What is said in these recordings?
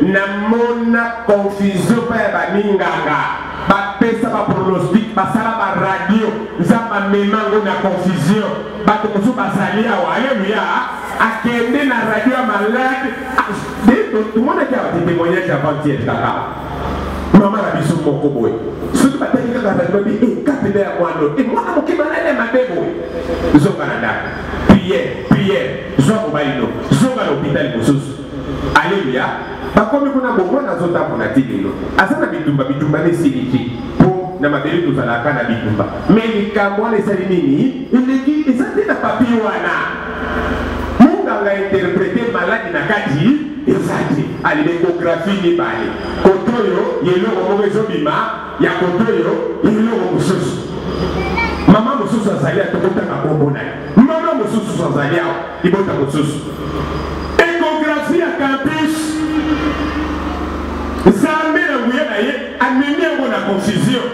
Namona confusion pa ya baminganga bapesa ba pronostic, basala ba radio, Nzambe amema yango na confusion. Bato mosusu bazali awa, aleluya, akende na radio ya malade. Tomonaki awa te témoignage avant-hier kaka mama na biso moko boye, soki batali kaka radio babi e kapela ya mwana oyo, e mwana moke malade ya mabe boye, zonga na ndako, prière, prière, zwa mobali no, zonga na hôpital mosusu. Aleluya. Bakomi kuna bo mwana azotambola ti lelo aza na bitumba, bitumba na esili te, mpo na mabele tozalaka na bitumba, me likambo wana esali nini? Eleki eza te na papier wana, monganga interprete maladi na kati eza te. Ali echographie mibale, kote oyo eloko moko ezobima ya kote oyo eloko mosusu. Mama mosusu azali atokotanga kombo na ye, mama mosusu azali awa libota mosusu, echographie ya campus. Nzambe na nguya na ye amemi yango na confusion,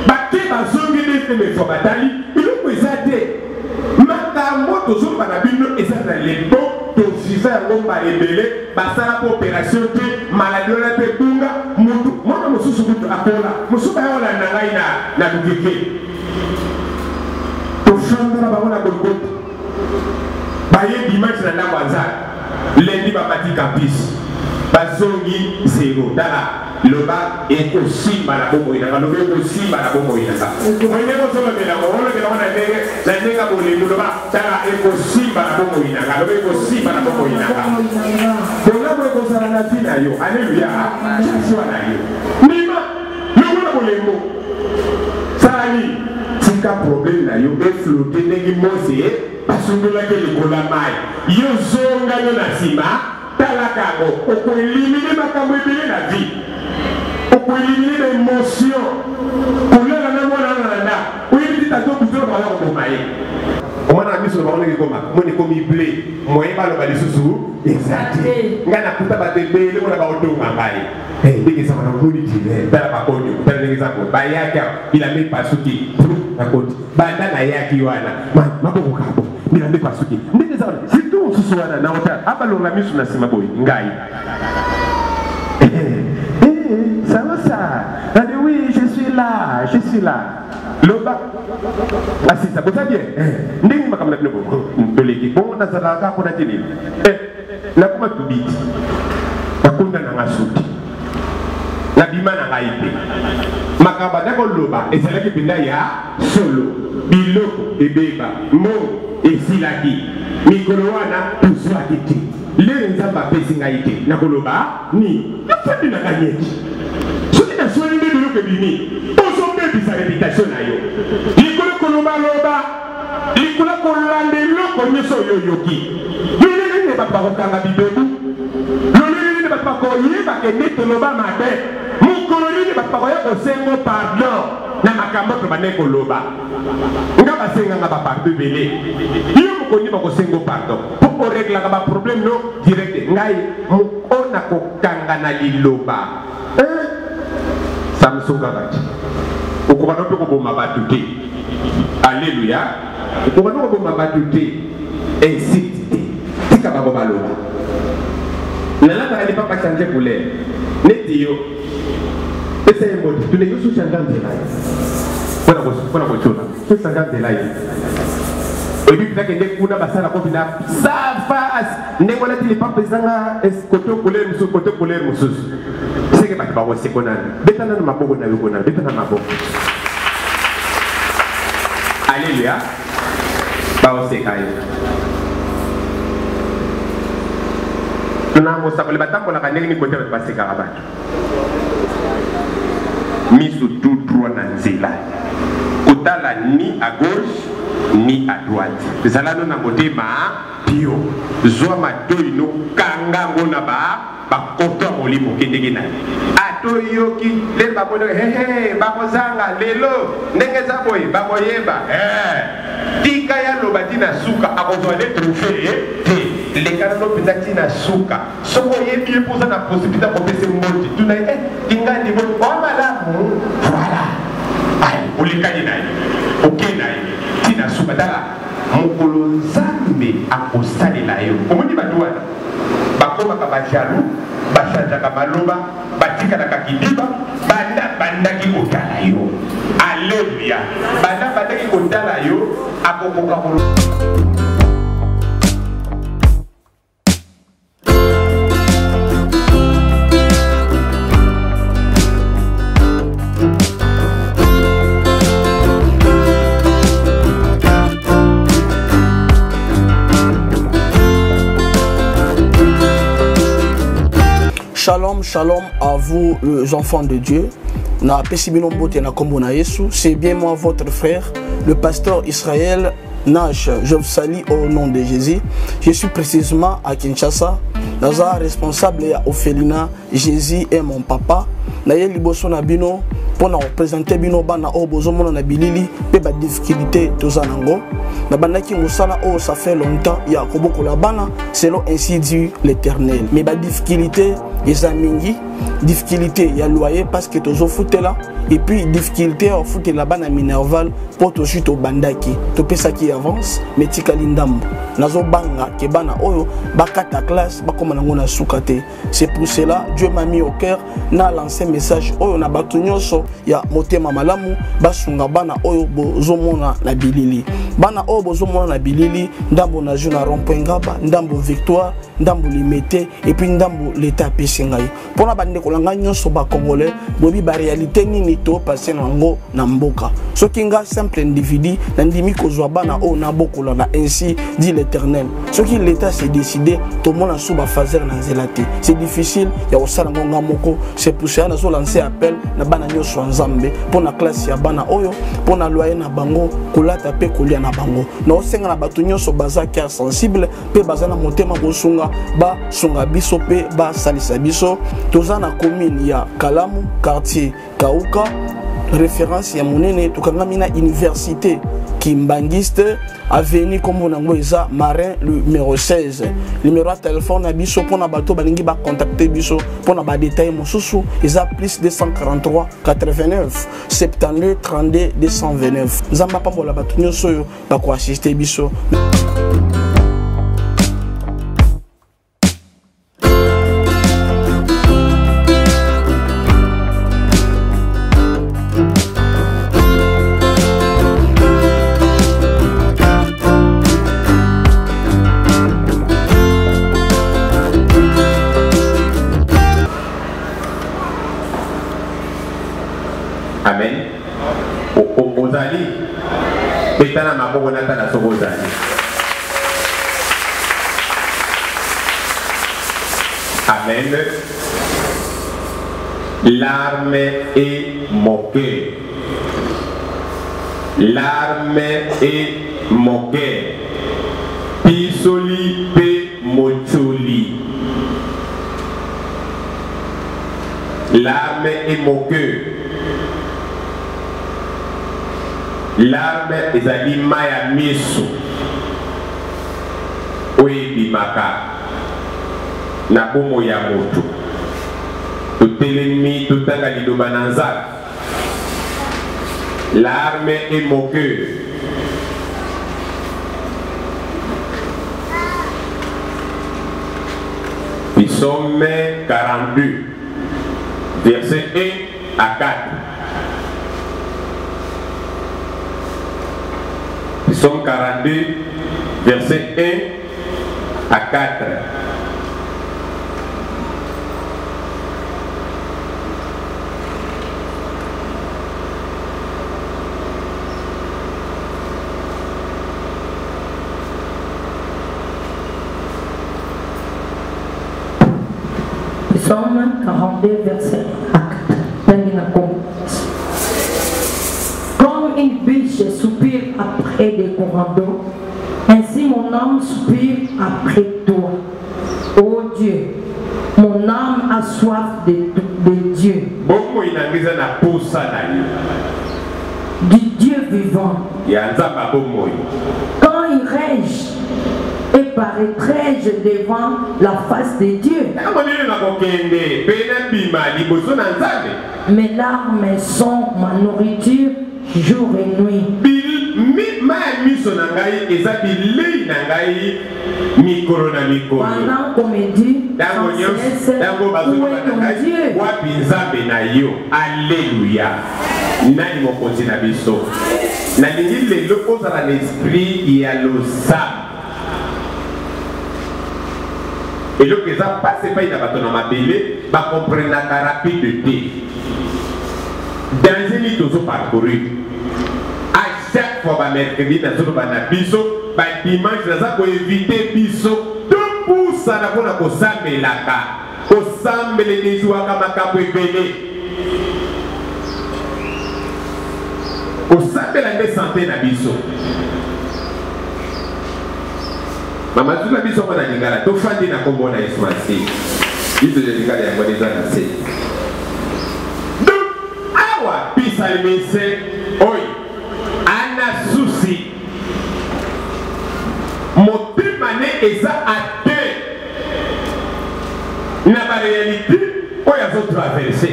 bake bazongi deuxième fois, batali biloko eza te. Makambo tozoloba na bino eza na lebo, toviva yango mbala ebele. Basala mpo opération te, maladi wana mpe ebunga mutu. Mwana mosusu kutu akola, mosusu baya kolanda ngai na lukeke, tofanda na bango na Golgota, baye dimanche na ndako ya Nzambe, lundi bamati campus, bazongi zero. Tala, loba ekosimba na bomoi na nga, loba ekosimba na bomoi na nga. Ndenge ozolobela ngo, olobela ngo na ndenge na ndenge ya bolingo. Loba, tala, ekosimba na bomoi na nga, loba ekosimba na bomoi na nga. Bolamu ekozala na vie na yo. Aleluya. Tia na yo, ndima longo na bolembo. Sala nini? Tika problème na yo eflotte ndenge Mose basundolaki likolo ya mai. Yo zonga yo na nsima, talaka yango, okoelimine makambo ebele na vie, okoelimine ba émotion. Kolala na mwana wana na ndako, oyebi te tato butu na baya koboma ye. Omwana na miso na bango ndenge ekoma, moni ekomi ble, moye baloba lisusu eza te. Ngai nakuta bato ebele mpona baotonga ngai ndenge eza wana, omoni ti tala bakoni, tala ndenge eza boye. Bayaki awa, bilamba epasuki nakoti, banda nayaki wana maboko kabo, bilamba epasuki ndenge eza wana. Surtout mosusu wana naota abalonga miso na nsima boye, ngai ça va, ça a dit oui, je suis là, je suis là. Loba asisa boza bien ndenge makambo na bino toleki bongo, nazalaka kaka mpona te. Lelo nakoma tubiti, nakunda na nga suki, nabima na ngai mpe makambo anda koloba ezalaki mpenza ya solo. Biloko ebeba, mbongo esilaki, mikolo wana tozwaki te. Lelo Nzambe apesi ngai te, nakoloba nini? Nafandi na ngai eti soki naswani nde biloko ebimi, ozobebisa réputation na yo likolo kolobaloba, likolo kolanda eloko nyonso oyo oyoki. Lolenge nini bato bakokanga bibebu? Lolenge nini bato bakoyeba kende toloba mabe? Mokolo nini bato bakoya kosengo pardon na makambo tobandaki koloba? Nga basenganga bapardon ebele, yo mokondi bakosengo pardon mpo oreglaka baproblème no direct. Ngai moko nakokanga na liloba, Samson kaka ti okoka no mpe koboma bato te. Alleluya. Okoka no koboma bato te, insulte te, tika bango baloba. Nalataka lipapa change couleur neti yo, pesa ye mbote, tuna yo so change nzela ye mpona kotyola, so change nzela ye. Oyebi mpenza kende kuna basala kopi na safa ndenge olati lipapa ezanga kote couleur mosusu, kote couleur mosusu, seke bato bakoseko nani. Beta nano maboko na yo kuna, beta na maboko. Aleluya. Baoseka yo na mosakoli batambolaka ndenge nini? Kote bato basekaka bato, miso tout droit na nzela, kotala ni à gauche ni à droite. Ezala no na motema pio, zwa matoi no, kanga yango na ba bakoto ya molimo, okendeki na ye. Atoyoki lelo bamoni hehe, bakozanga lelo ndenge eza boye, bakoyeba. Tika ya loba ti na suka, akozwa nde trophée te. Leka nano mpenza ti na suka. Soki oyebi ye mpo oza na possibilité ya kopesa mbote, tuna ye kingandi boye oa malamu. Voilà, ale olekani na ye, oke na ye ti na suka. Tala mokolo Nzambe akosalela yo, omoni bato wana. Bakomaka ba jaloux, ba changeaka maloba, batikalaka kidiba, banda bandaki kotala yo. Alleluia! Banda bandaki kotala yo, akokoka koloba. Shalom, shalom à vous les enfants de Dieu. Na C'est bien moi votre frère, le pasteur Israël Nash. Je vous salue au nom de Jésus. Je suis précisément à Kinshasa. Naza responsable ya Ophelina Jésus est mon papa. Naye liboso na bino mpo na kopresente bino bana oyo bozomona na bilili mpe badifficulté toza nango nabandaki mosala oyo ça fait longtemps ya kobokola bana selon ainsi dit l'éternel mais badifficulté eza mingi difficulté ya loyer parce que tozofutela et puis difficulté ya kofutela bana minerval mpo tozwi tobandaki topesaki avance mais tikali ndambo nazobanga ke bana oyo bakata classe bakóma nango na suka te c'est pour cela dieu m'a mis au cœur na lancé message oyo na bato nyonso ya motema malamu basunga bana oyo bozomona na bilili bana oyo bozomona na bilili ndambo nazwi na rond-point ngaba ndambo victoire ndambo limete epuis ndambo leta apesi ngai mpo na bandeko na ngai nyonso bacongolais boyebi barealité nini topase na yango na mboka soki nga simple individu nandimi kozwa bana oyo nabokola na ainsi dit l'éternel soki l'état se décide tomona su bafaser na nzela te c'est difficile ya kosala yango nga moko c'est pour cela nazo lancer appel na bana nyonso ya nzambe mpo na classe ya bana oyo mpo na loyer na bango kolata mpe kolia na bango naosenga na bato nyonso baza cœur sensible mpe baza na motema kosunga basunga biso mpe basalisa biso toza na commune ya kalamu quartier kauka référence ya monene tokangami na université kimbangiste avenue nkombo na yango eza marin numero 16 numero ya telefone na biso mpona bato balingi bacontacte biso mpona badetail mosusu eza plus 243 89 72 32 229 nzambe apambola bato nyonso oyo bakoassiste biso Amen. Ozali beta na maboko natala soki ozali. Amen. L'arme est moquée. L'arme est moquée. Pisoli pe mocholi. L'arme est moquée. L'arme ezali mai ya miso oyo ebimaka na bomoi ya moto. Totelemi totanga liloba na Nzambe. L'arme est moqueuse. Psaume 42, verset 1 à 4. Psaume 42, verset 1 à 4. Psaume 42, verset 4. Comme une biche soupire après des courants d'eau, ainsi mon âme soupire après toi. Ô Dieu, mon âme a soif de, de Dieu. Bomoi na ngai eza na posa na yo. Du Dieu vivant. Ya Nzambe ya bomoi. Quand irai-je et paraîtrai-je devant la face de Dieu? Ntango nini nakokende mpe nabima liboso na Nzambe? Mes larmes sont ma nourriture jour et nuit. Bil, mi, mai ya miso. Miso na ngai eza bilei na ngai mikolo na mikolo. Pendant qu'on me dit Ntango sans nyonso, cesse, ntango où bazoloba est na ton ngai, Dieu? wapi Nzambe na yo? Alleluya! Nani mokonzi na biso? Nalingi lelo ozala na esprit ya losambo. Eloko eza mpasi epai na bato na mabele, bakomprenaka rapide te. Danger nini tozo parcourir? A chaque fois ba mercredi nazoloba na biso, ba dimanche naza koevite biso topusana mpo na kosambelaka. Kosambela ezwaka makambo ebele. Kosambela nde sante na biso. Mama tuna biso yango na lingala, tofandi na kombo na Yesu Masihi. Biso ya lingala yango eza na se. Donc awa psalmiste oyo ana susi motema ne eza atteint na ba réalité oyo azo traverse.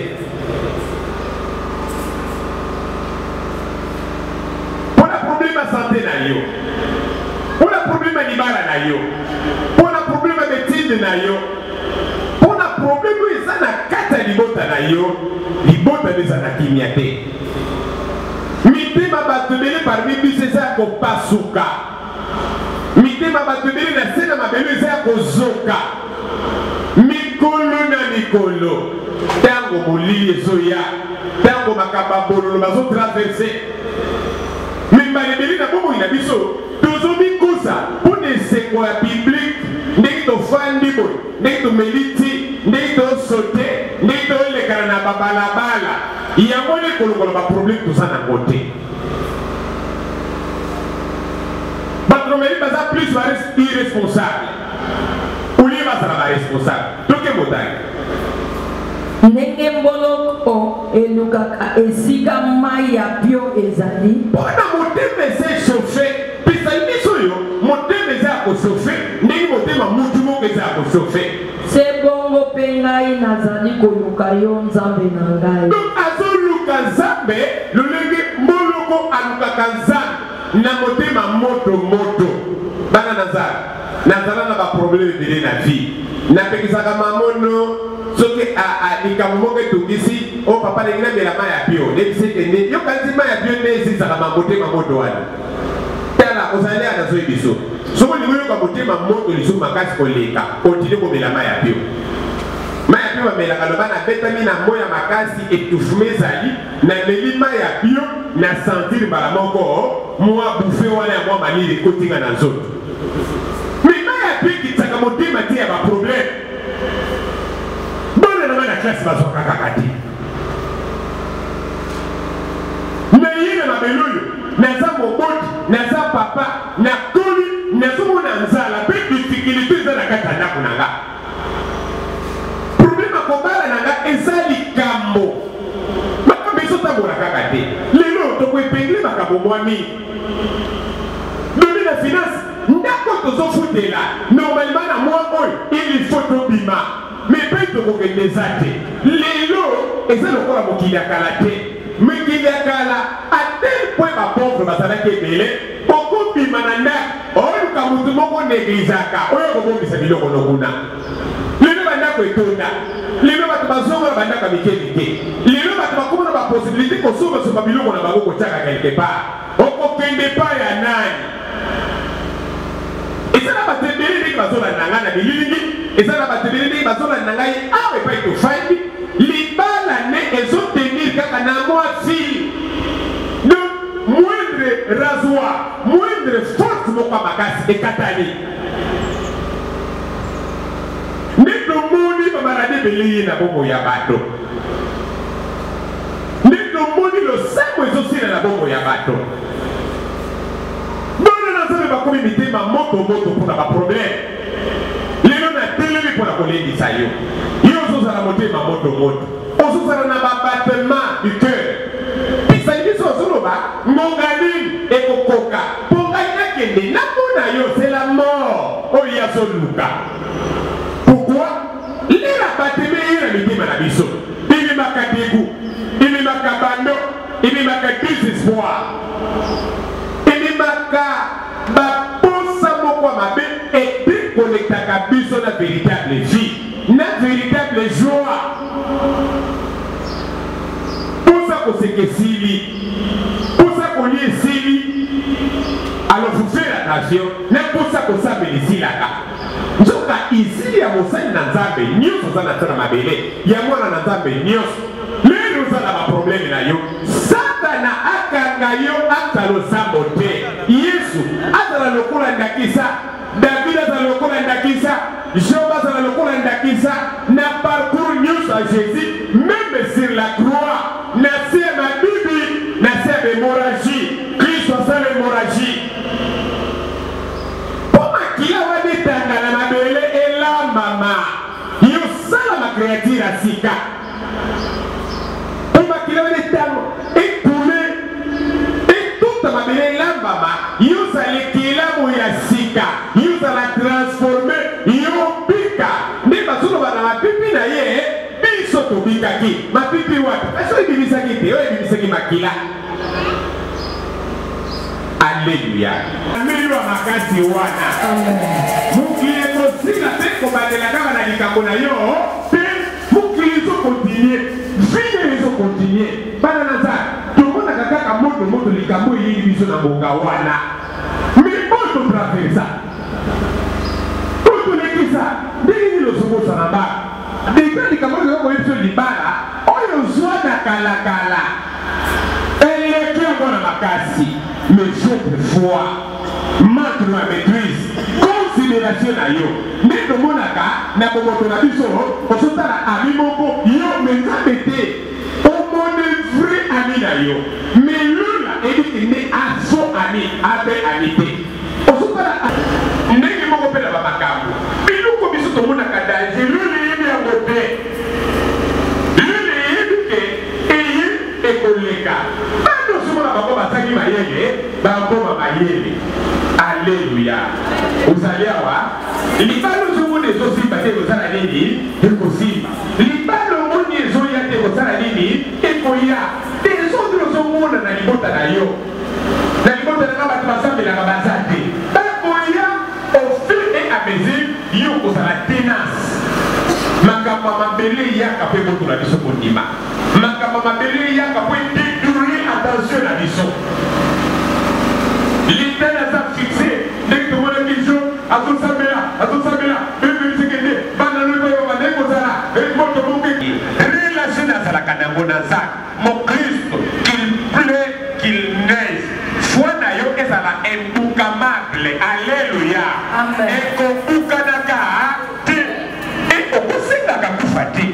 Mpo na problème ya sante na yo, mpo na problème ya libala na yo, mpo na problème ya betide na yo, mpo na problème oyo eza na kati ya libota na yo, libota nde eza na kimia te. Mitema bato ebele parmi biso eza ya kopasuka, mitema bato ebele na se na mabele eza ya kozoka mikolo na mikolo. Ntango molili ezoya, ntango makambo ya bololo bazotraverse, me mbala ebele na bomoi na biso tozomikosa mpo na esengo ya publike, ndenge tofandi boye, ndenge tomeli ti, ndenge tosote, ndenge tolekana na babalabala, yango nde kolongola baproblème toza nango te. Bato nomeli baza plus ba irresponsable olie bazala ba responsable. Toke botangi. Ndenge mboloko elukaka esika mai ya pio ezali. Mpo na motema eza echauffe, pesa biso oyo motema eza ya kochauffe, ndenge motema mutu moko eza ya kochauffe. Se bongo mpe ngai nazali koluka yo, Nzambe na ngai. Donc azoluka Nzambe lolenge mboloko alukaka Nzambe na motema moto moto. Bana na Nzambe, nazala na ba problème ebele na vie. Napekisaka mamono soki likambo moko etungisi, o papa alingi namela mai ya pio, nayebisi ete nde yokanisi mai ya pio nde esilisaka ma motema moto wana. Tala, ozali awa nazoyi biso. Soki olingi oyoka motema moto lisusu makasi koleka, continue komela mai ya pio. Mai ya pio bamelaka, loba nabetami na moi ya makasi, etouffement ezali, nameli mai ya pio, na sentir mbala moko mwa bouffe wana ya mwa malili ekoti nga na nzoto. Mais mai ya pio ekitisaka motema te ya ba problème. Bana na ngai na classe bazwaka kaka te. Naye na mabele oyo, naza moboti, naza papa, nakoli, nazomona nzala mpe difficulté eza na kati ya ndako na nga. Problème ya kobala na nga eza likambo. Makambo ezotambola kaka te. Lelo tokoepengle makambo mwa mingi. Domaine ya finance, ndako tozofutela normalement na mois oyo il faut tobima. Mais mpe tokokende eza te. Lelo eza lokola mokili ya kala te. Mikili ya kala à tel point ba pauvre bazalaki ebele, okobima na ndako oluka motu moko neglisaka oyo okobombisa biloko no kuna. Lelo bandako etonda, lelo bato bazonga na bandako ya mike mike, lelo bato bakoma na bapossibilité kosombasomba biloko na bango kotiaka quelque part. Okokende epai ya nani? Eza na bato ebele ndenge bazolanda ngai na bililingi, eza na bato ebele ndenge bazolanda ngai awa epai tofandi. Libala nde ezotenir kaka na mwa fil, donc moindre rasoir, moindre force moko ya makasi ekatani. Nde tomoni bamaladi ebele ye na bomoi ya bato, nde tomoni losambo ezosila na bomoi ya bato. Bana na Nzambe bakomi mitema moto moto mpo na baproblème. Lelo natelemi mpo na kolendisa yo. Yo ozozala motema moto moto, ozozala na babattement du cœur. Pesa biso ozoloba ngonga nini ekokoka mpo ngai nakende namona yo, c'est la mort oyo ye azoluka. Pourquoi? Lera bateme ye na mitema na biso ememaka degu, ememaka bando, ememaka désespoir, ememaka na véritable vie na véritable joie. Posa koseka esili, posa kolia esili, alors vous faites attention na posa kosambela esilaka. Nzoka izili ya mosali na Nzambe nyonso oza na ntina mabele ya mwana na Nzambe nyonso lelo oza na baprobleme na yo, Satana akanga yo ata losambo te. Yesu azala lokola ndakisa, David azala lokola ndakisa, Job azala lokola ndakisa na parcours nyonso ya Jésus, meme sur la croix, na se ya mabibi, na se ya hémorragie, Kristo asala hémorragie mpo makila wana etanga na mabele elambama, yo salama créature ya sika mpo makila wana etango ekule etuta mabele elambama, yo ozala ekelamu ya sika, yo ozala transforme, yo bika. Nde bazoloba na mapipi na ye, biso tobikaki. Mapipi wapi? Kasi oyo ebimisaki te, oyo ebimisaki makila. Alleluya! Ameliwa makasi wana. Mokili ekosila mpe kobandela kaka na likambo na yo te. Mokili ezokontinue, vie ezokontinue. Bana na Nzambe, tomonaka kaka moto moto likambo eyeli biso na ngonga wana, mais oyo totraversa, oyo tolekisa, ndenge nini ozobosana ba deja likambo oyo koyebi biso libala oyo ozwa na kalakala eleki yango na makasi. Mais cette fois manque na maîtrise, considération na yo nde tomonaka na bomoto na biso. Ozotala ami moko yo me Nzambe te, omoni vrai ami na yo, mais lola ebiki nde aso ami abe ami te. Ozotala ndenge moko mpe na bamakambo biloko biso tomonaka danger, lola eyebi yango te. Lola eyebi ke eye ekoleka. Bana ozomona bango bazangi mayele, bakoma mayele. Alleluya! Ozali awa, libala ozomona ezosimba te, ekosala nini? Ekosimba. Libala omoni ezoya te, ekosala nini? Ekoya. Desordre ozomona na libota na yo, na libota na nga bato basambelaka baza te, bakoya au fur et à mesure. Yo okozala tenace. Makambo ya mabele eyaka mpo ebotola biso kondima. Makambo ya mabele eyaka mpo edetourne attention na biso. Litali aza fixe ndenge tomonaki jo azosambela, azosambela bebebiseke nde bana lobi oyo babandaki kozala moto moko relation nazalaka nango na Nzambe. Mokristo, qu'il pleut qu'il neige, foi na yo ezala imbukamable. Alleluya! Ekobukanaka te e okosengaka kufa te.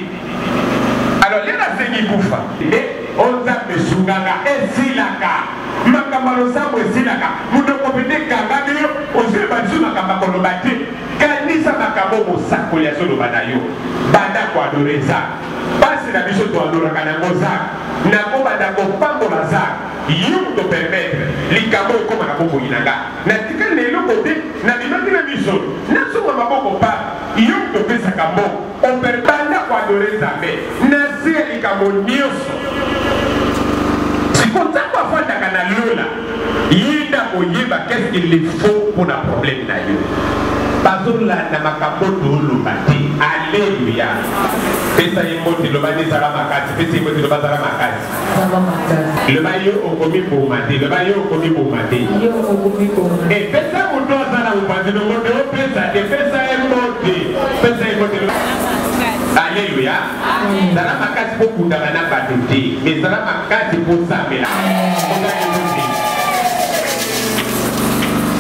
Alors ye nasengi kufa nde o Nzambe esungaka, esilaka makambo ya losambo, esilaka monoko mpenza ekangami yo, ozwi biso makambo ya koloba te. Kanisa makambo mosakoli azoloba na yo, banda koadore Nzambe. Basi na biso toadoraka nango Nzambe, nakobanda kopambola Nzambe. Yo moto permettre likambo ekóma na bomoi na nga, natikali na eloko te, nabimaki na misolo, nazonga maboko pamba. Yo moto opesaka mbongo, operbanda koadore Nzambe na se ya likambo nyonso. Siko Nzambe afandaka na lola, ye nde akoyeba qu'est-ce qu'il lui faut mpo na problème na yo. Bazolanda makambo toloba te. Alleluya! Pesa ye mbote, loba nde ezala makasi. Pesa ye mbote, loba zala makasi. Loba yo okomi boma te, loba yo okomi boma te. Pesa moto aza na mopanzi no mbote, opesa te, pesa ye mbote, pesa ye mbote. Alleluya! Zala makasi mpo kundaka na bato te, mais zala makasi mpo osambela.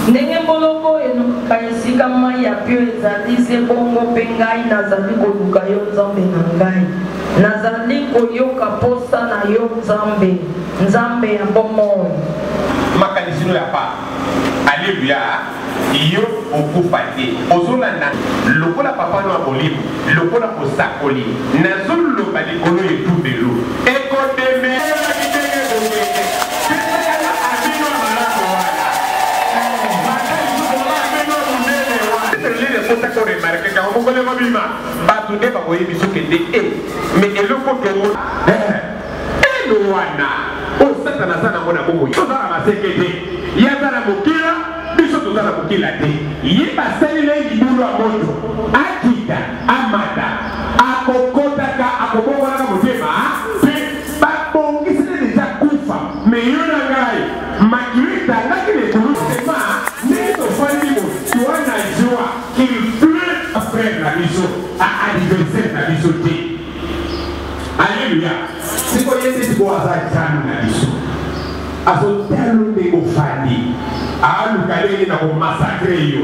Ndenge mboloko elukaka esika mai ya pio ezali, se bongo mpe ngai nazali koluka yo, Nzambe na ngai. Nazali koyoka posa na yo, Nzambe, Nzambe ya bomoi. Makanisi no ya pa. Alleluia! Yo okufa te, ozolanda lokola papa no ya molimo, lokola mosakoli, nazoloba likolo ya etumbelo, ekodemela ndenge bokende. Pesaka amino ya malamu wana. Banda lisusu loba amino ya monene wana. Lele ekota ko remarke kango mokolo ekobima, bato nde bakoyebi soki nde e mais eloko tongo eno wana oyo Satana aza nango na bomoi. Toza na maseke te, ye aza na mokila, biso. toza na kokila te. Ye basalela ye libulu ya moto, akita amata, akokotaka akobongolaka motema mpe babongiseli deja kufa. Me yo na ngai makila etangaki na ekulusu sema ndenge tofandi boye toa na joie qu'il pleut frère na biso a anniversaire na biso te. Alleluia. Sikoyo ye nde sikoyo aza jaloux na biso, azotala ndenge ofandi, aluka ndenge na komasakre yo.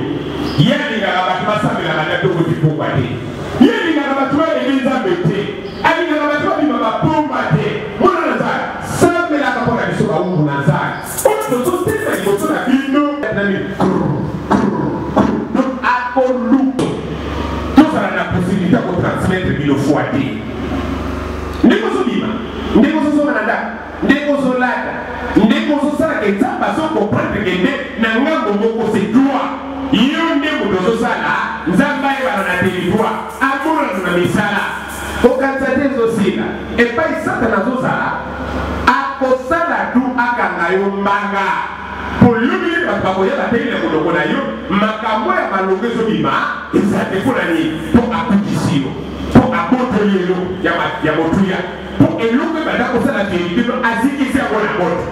Ye alingaka bato basambela banda ntongo ti pokwa te. Ye alingaka bato bayebi Nzambe te. Alingaka bato babima bapomba te. Mwana na Nzambe, sambelaka mpo na biso bawumbu na Nzambe oyo tozotema liboso na bino na mikro. Donc akoluka tozala na possibilité ya kotransmettre bino foi te. Ndenge ozobima, ndenge ozozonga na ndako, ndenge ozolata, ndenge ozosala ke Nzambe azokomprendre ke nde na ngambo moko c'est toi. Yo nde moto ozosala, Nzambe ayebana na territoire, amonana na misala. Kokanisa te ezosila. Epai Satana azozala, akosala tu akanga yo mbanga. Po lobi nini bato bakoyeba te na monoko na yo makambo ya malonga ezobima eza te. Mpo na nini? Mpo akutisi yo, mpo abotoli eloko ya motuya, mpo eloko ebanda kosala verite no azikisi yango na moto.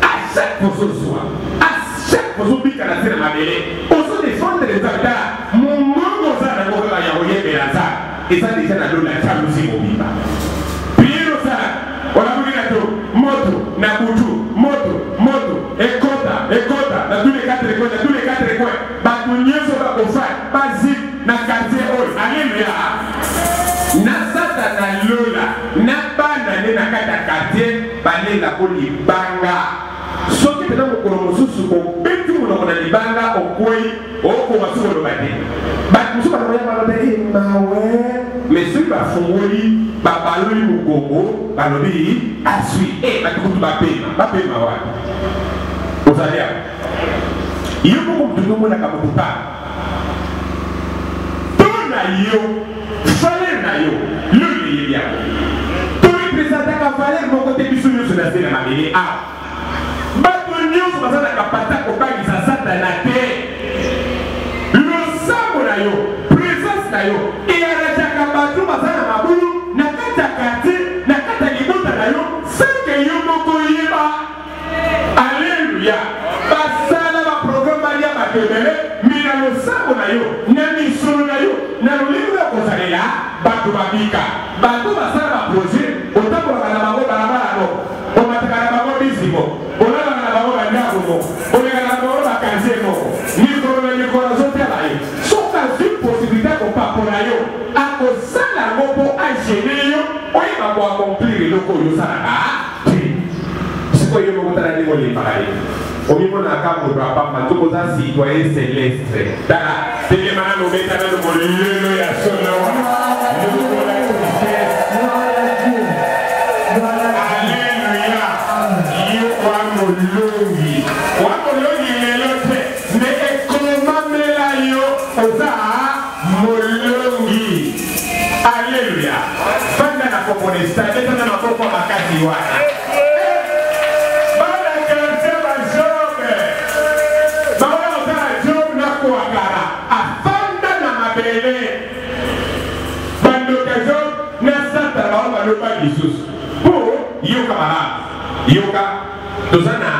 A chaque fois ozozwa, a chaque fois ozobika na se na mabele, ozodefendre Nzambe. Tala mongongo oza nango kaka ya koyembela Nzambe eza deja na lola jalousie mobimba. Priere osala olamuki na to moto na butu, moto moto ekota ekota na tous les quatre coins, na tous les quatre coins, bato nyonso bakofa bazi na quartier oyo. Alleluia. Na Satana lola na bana nde na kati ya quartier balelako libanga. Soki mpenza mokolo mosusu obeti monoko na libanga, okwei, okoka soki koloba te. Bato mosusu bakoya baloba e mawe, me soki bafungoli babaloli mokongo balobi azwi e bato kutu bapema bapema wapi? Ozali awa yo moko moto omonaka moto pa to na yo valeur na yo lobi eyebi yango. Torepresentaka valeur moko te biso nyonso na se na mabele awa. Bato nyonso baza na kapasite ya kobangisa Satana te. Losambo na yo, presence na yo earachaka bato baza na mabulu na kati ya quartier, na kati ya libota na yo, sans que yo moko oyeba. Alleluia. Basala baprograme balia bato ebele, me na losambo na yo, na misolo na yo, na lolenge ya kosalela bato babika. Bato basala baprojet, otambolaka na bango balabala moko, omataka na bango bisi moko, olalaka na bango bandako moko, olekaka na bango bakartier moko, mikolo na mikolo azotala yo. Soki azwi posibilité ya kopakola yo, akosala yango mpo agene yo, oyeba koaccomplir eloko oyo osalaka te. Sikoyo yo moko tala ndenge olembaka ye, omimonaka moto ya pamba, nzoka oza citoyen celeste. Tala, telema nano, obeta nano molelo ya solo wana, lokola tristesse. Alleluia. Yo wa molongi, wa molongi lelo te, me ekomamela yo oza molongi. Alleluia. Fanda na koponesta, beta na maboko makasi wana. Bana quartier ba Job. Baoya kotala Job na Kwakara. Afanda na mabele. Bandoka Job na Satana bao baloba lisusu. Po yoka malamu. Yoka toza na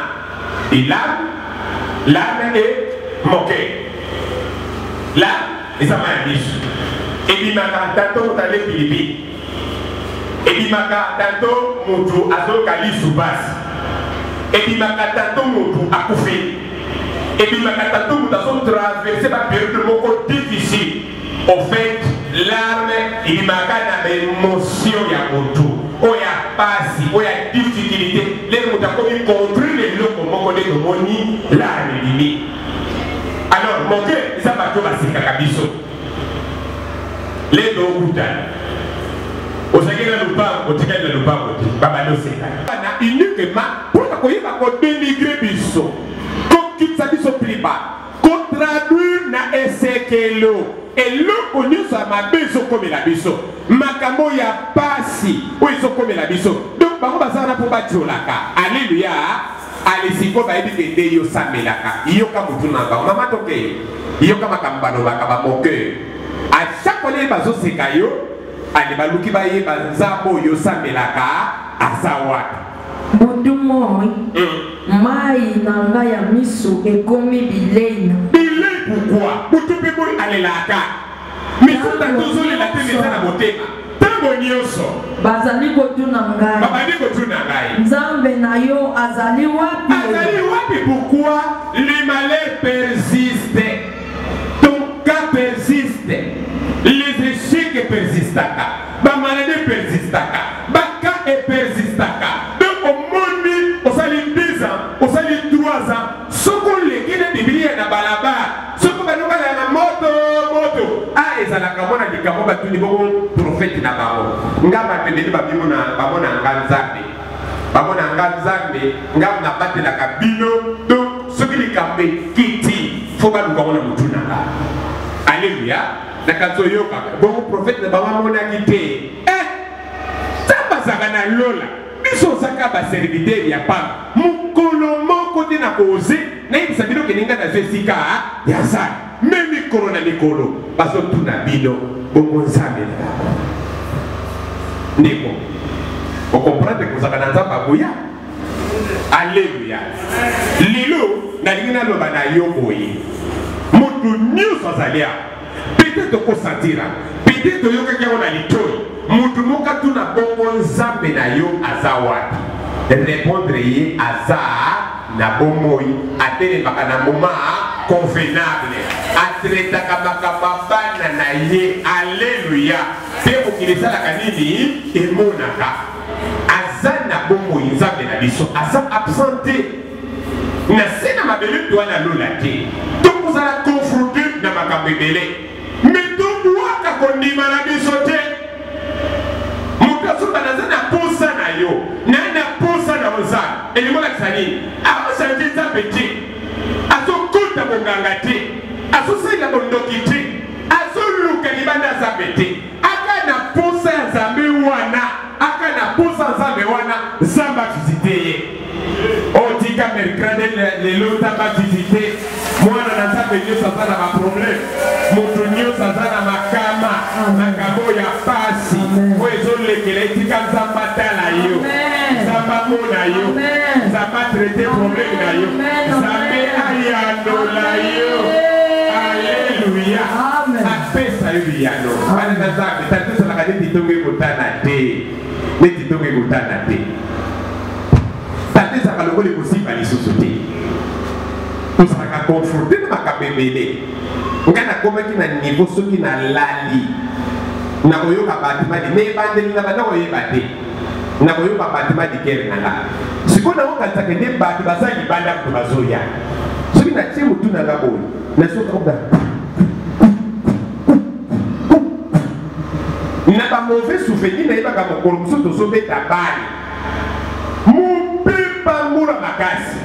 elame, lame e moke. La eza mai ya miso ebimaka tanto moto ale pilipili, ebimaka tanto moto azoyoka lisu pasi, ebimaka tanto moto akufi, ebimaka tanto moto azotraverse baperiode moko difficile. Au fait, larme ebimaka na baémotion ya moto oyo ya pasi, oyo ya difficulté. Lelo moto akomi contre eloko moko nde tomoni larme ebimi. Alors moke eza bato basekaka biso lelo okutana ozalaki na lupango, otikali na lupango te, babandi oseka na uniquement mpona koyeba kodenigre biso, kokitisa biso priba, kotraduire na esekelo eloko nyonso ya mabe ezokomela biso, makambo ya pasi oyo ezokomela biso. Donc bango baza wana mpo batiolaka. Alleluya. Ale sikoyo bayebi ke nde yo osambelaka. Yoka motu na bango. Mama toke. Yoka makambo balobaka ba moqueur. A chaque fois ndenge bazoseka yo, ale baluki bayeba nzambe oyo osambelaka aza wapi. Butu moi, mayi na nga ya miso ekomi bilei na. Bilei pourquoi? Butu mpe moi alelaka. Miso tata ozolela te mais eza na motema. Tango nioso. Bazali kotuna ngai. Babandi kotuna ngai. Nzambe na yo azali wapi? Azali wapi pourquoi le malheur persiste? Ton cas persiste. Les echecs persistaka. Ba maladies persistaka. Ba cas e persistaka. Donc omoni osali 2 ans, osali 3 ans, soki oleki na Biblia na balabala soki baloba na moto moto a ezalaka mwana likambo batuni bongo profete na bango nga bato ebele babimona bamona nga nzambe bamona nga nzambe nga nabatelaka bino donc soki likambo ekiti fo baluka ngo na motu na nga aleluya na kanisi oyokaka bongo profete na bango amonaki te eh nzambe azalaka na lola biso ozaka baserviteur ya pamba mokolo moko te na koze nayebisa bino kende ngai nazwa esika ya nzambe me mikolo na mikolo bazotuna bino bongo nzambe na bango ndeko okomprendre kozalaka na nzambe akoya aleluya lelo nalingi naloba na yo boye moto nyonso azali awa peut-être okosantira peut-être oyokaki yango na litoi moto moko atuna bongo nzambe na yo aza wapi répondre ye aza na bomoi atelemaka na moment convenable atraitaka makambo ya bana na ye aleluya mpe mokili esalaka nini emonaka aza na bomoi nzambe na biso aza absent te na se na mabele to na lola te tokozala confronte na makambo ebele me tobwaka kondima na biso te moto azoba naza na posa na yo naye na posa na yo nzambe elingi olakisa nini akosala te nzambe te azokota bonganga te azosalela bondoki te azoluka libanda nzambe te aka na posa ya nzambe wana aka na posa nzambe wana nzambe avisite ye otika mercredi lelo nzambe avisite mwana na nzambe nyonso aza na baproblème moto nyonso aza na makama makambo ya pasi oyo ezolekela etika nzambe atala yo nzambe amona yo nzambe atraite problème na yo nzambe ayanola yo aleluya apesa yo biyano bana na nzambe tata esalaka neti ntongo ekotana te neti ntongo ekotana te tata ezalaka lokola ekosimba lisusu te ozalaka confronte na makambo ebele ngai nakomaki na niveau soki nalali nakoyoka batima di na ebandeli na banda koyeba te nakoyoka batima dikere na nga sikoyo nakokanisaka nde bato baza libanda moto bazoya soki natie motu na nga boye nasoka na ba mauvais souvenir nayebaka mokolo mosusu tozobeta bale mopepa mbula makasi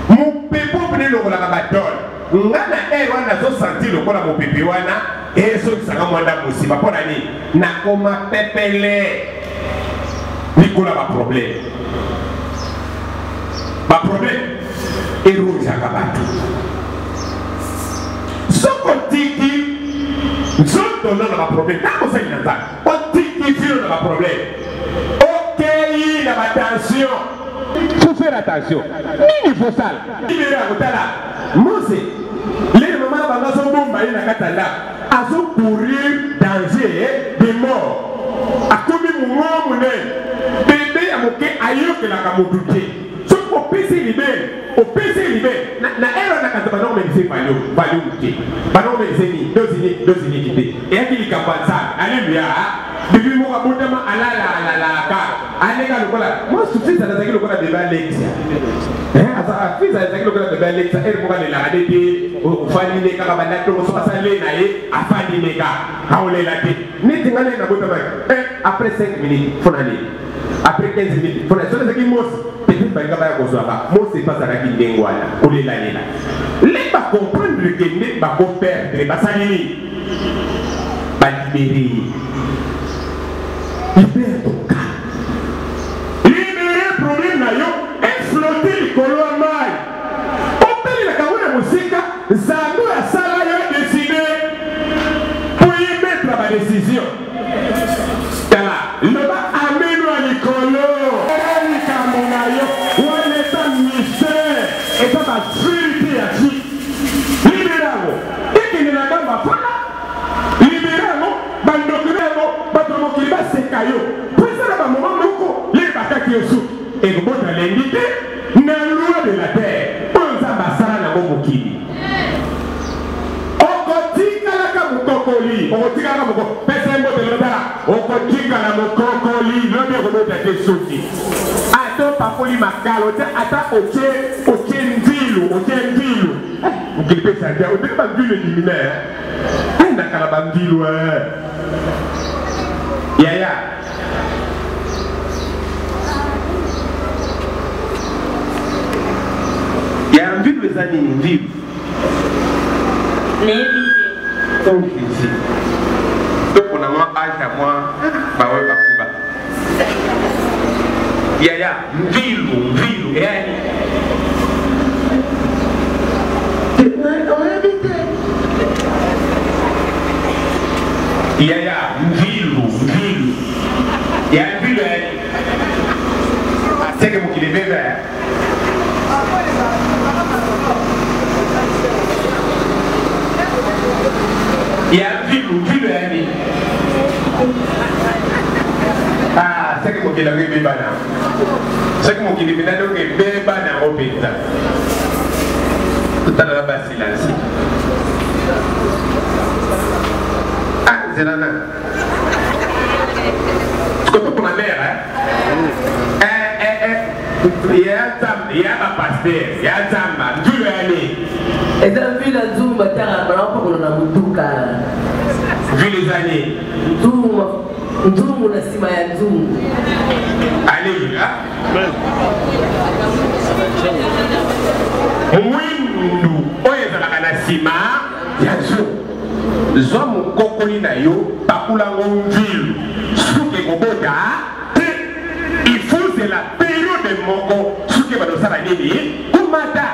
mopepe mpene elongolaka batole nga na aire wana nazosentir lokola mopepe wana ezongisaka mwa ndambo nsima mpo na nini nakoma pepele likolo ya baproblème baproblème eronzaka bato soki otiki nzoto no na baproblème ntango osali na nzambe otiki vino na baproblème okei na batension faut faire attention nini fosala libele ya kotala mose lele mama na bango azobomba ye na kati ya ndako azocourir danger de mort akomi mongo monene bebe ya moke ayokelaka motu te soki opesi libele opesi libele na ere wana kati banda komelise valio valio te banda komelise nini dozi nini dozi nini te eyaki likambo ya nzambe aleluya bibi moko abotama alala alalaka aleka lokola mwasi fils azalaki lokola bebe alexia fils azalaki lokola bebe alexia ere moko alelaka nde te ofandi nde kaka banda tongo soki asali na ye afandi nde kaka aolela te neti ngai nde nabotamaki après 5 minutes fo na nini après 15 minutes fo na soki ezalaki mosi peut-être balinga baya kozwa ba mosi epe azalaki ndenge wana kolelalela le bacomprendre ke nde bakoperdre basali nini balibere ye libere ton cas libere problème na yo eflotte likolo. Eza ba verite ya vie. Libere yango ekende na ngambo afanda. Libere yango bandoki na yango bato ya mokili baseka yo. Po eza na ba moment moko ye bakati yo suki ekobota lengi te na loi de la terre oyo Nzambe asala nango mokili. Okotikalaka mokokoli, okotikalaka moko pesa ye mbote loba tala okotikala mokokoli lobi okobota te suki. Ata opakoli makala otia ata otie otie nzilu otie nzilu eh, mokili mpe ezali odenge banzilu ebimi me eh, nakala banzilu eh. Yaya ya nzilu eza nini nzilu Nayebi te. Oh Jésus. Topona mwa age ya mwa baoyo bakuba. Yaya, mvilu, mvilu, eyani. Oyebi te. Yaya, mvilu, mvilu. Ya mvilu eyani. Aseke mokili ebeba. Ya mvilu, mvilu eyani. Ah, seke mokili yango ebeba na soki mokili mpenza ndoko ebeba na yango mpenza totala na basilansi ah nzela na sikoto mpona mare eh? Eh, eh, eh. Ya nzambe ya bapaster ya nzamba nzulo ya nini eza vile ya nzungu batanga banapakola na motuka vile eza nini nzungu Nzungu na sima ya nzungu. Alleluia. Mwindu oyo ezalaka na nsima ya nzungu. Zwa mokokoli na yo, pakula yango mvilu, suki ekobota te. Il faut zela periode moko suki ebanda kosala nini? Komata.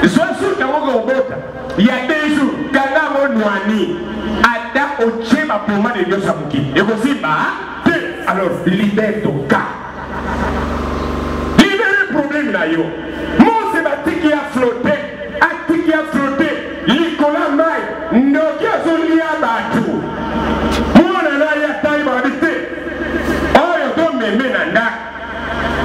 Zwa suki yango ekobota ya deux jours, kanga yango nwani, ata otie ba pomade nyonso ya mokili ekosimba te. Alors libère ton cas, libère problème na yo. Mose batiki ya flotte, atiki ya flotte likolo ya mai, ndoki azolia bato. Mwana na ye atali balobi te, oyo tomeme na ndako,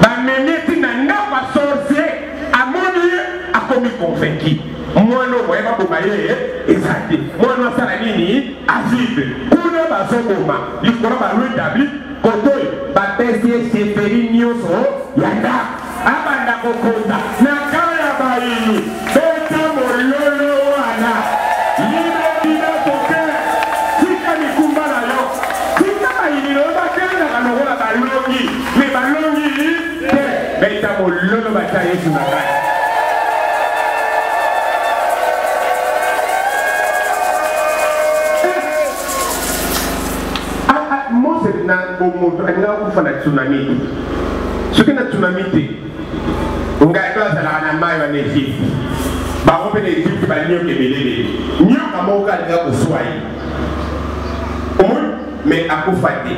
bamemi eti na ndako ya sorcier, amoni ye akomi convaincu. Mwana oyo moye baboma ye eza te. Mwana asala nini? Avivre. Kuna bazoboma likolo ba loi établi kote oyo bapesi ye chefferie nyonso ya ndako abanda kokonza na kaa ya bayini. Beta mololo wana libebina toke tika mikumba na yo tika bayini na yo bakendaka lokola balongi me balongi te. Beta mololo batya Yesu na kati. Mose na bomoto alingaka kufa na tsunami te. Soki na tsunami te, ngai to azalaka na mai wana Egypte. Bango mpe na Egypte banyoka ebele ebele. Nyoka moko alingaka koswa ye. Omoni? Mais akufa te.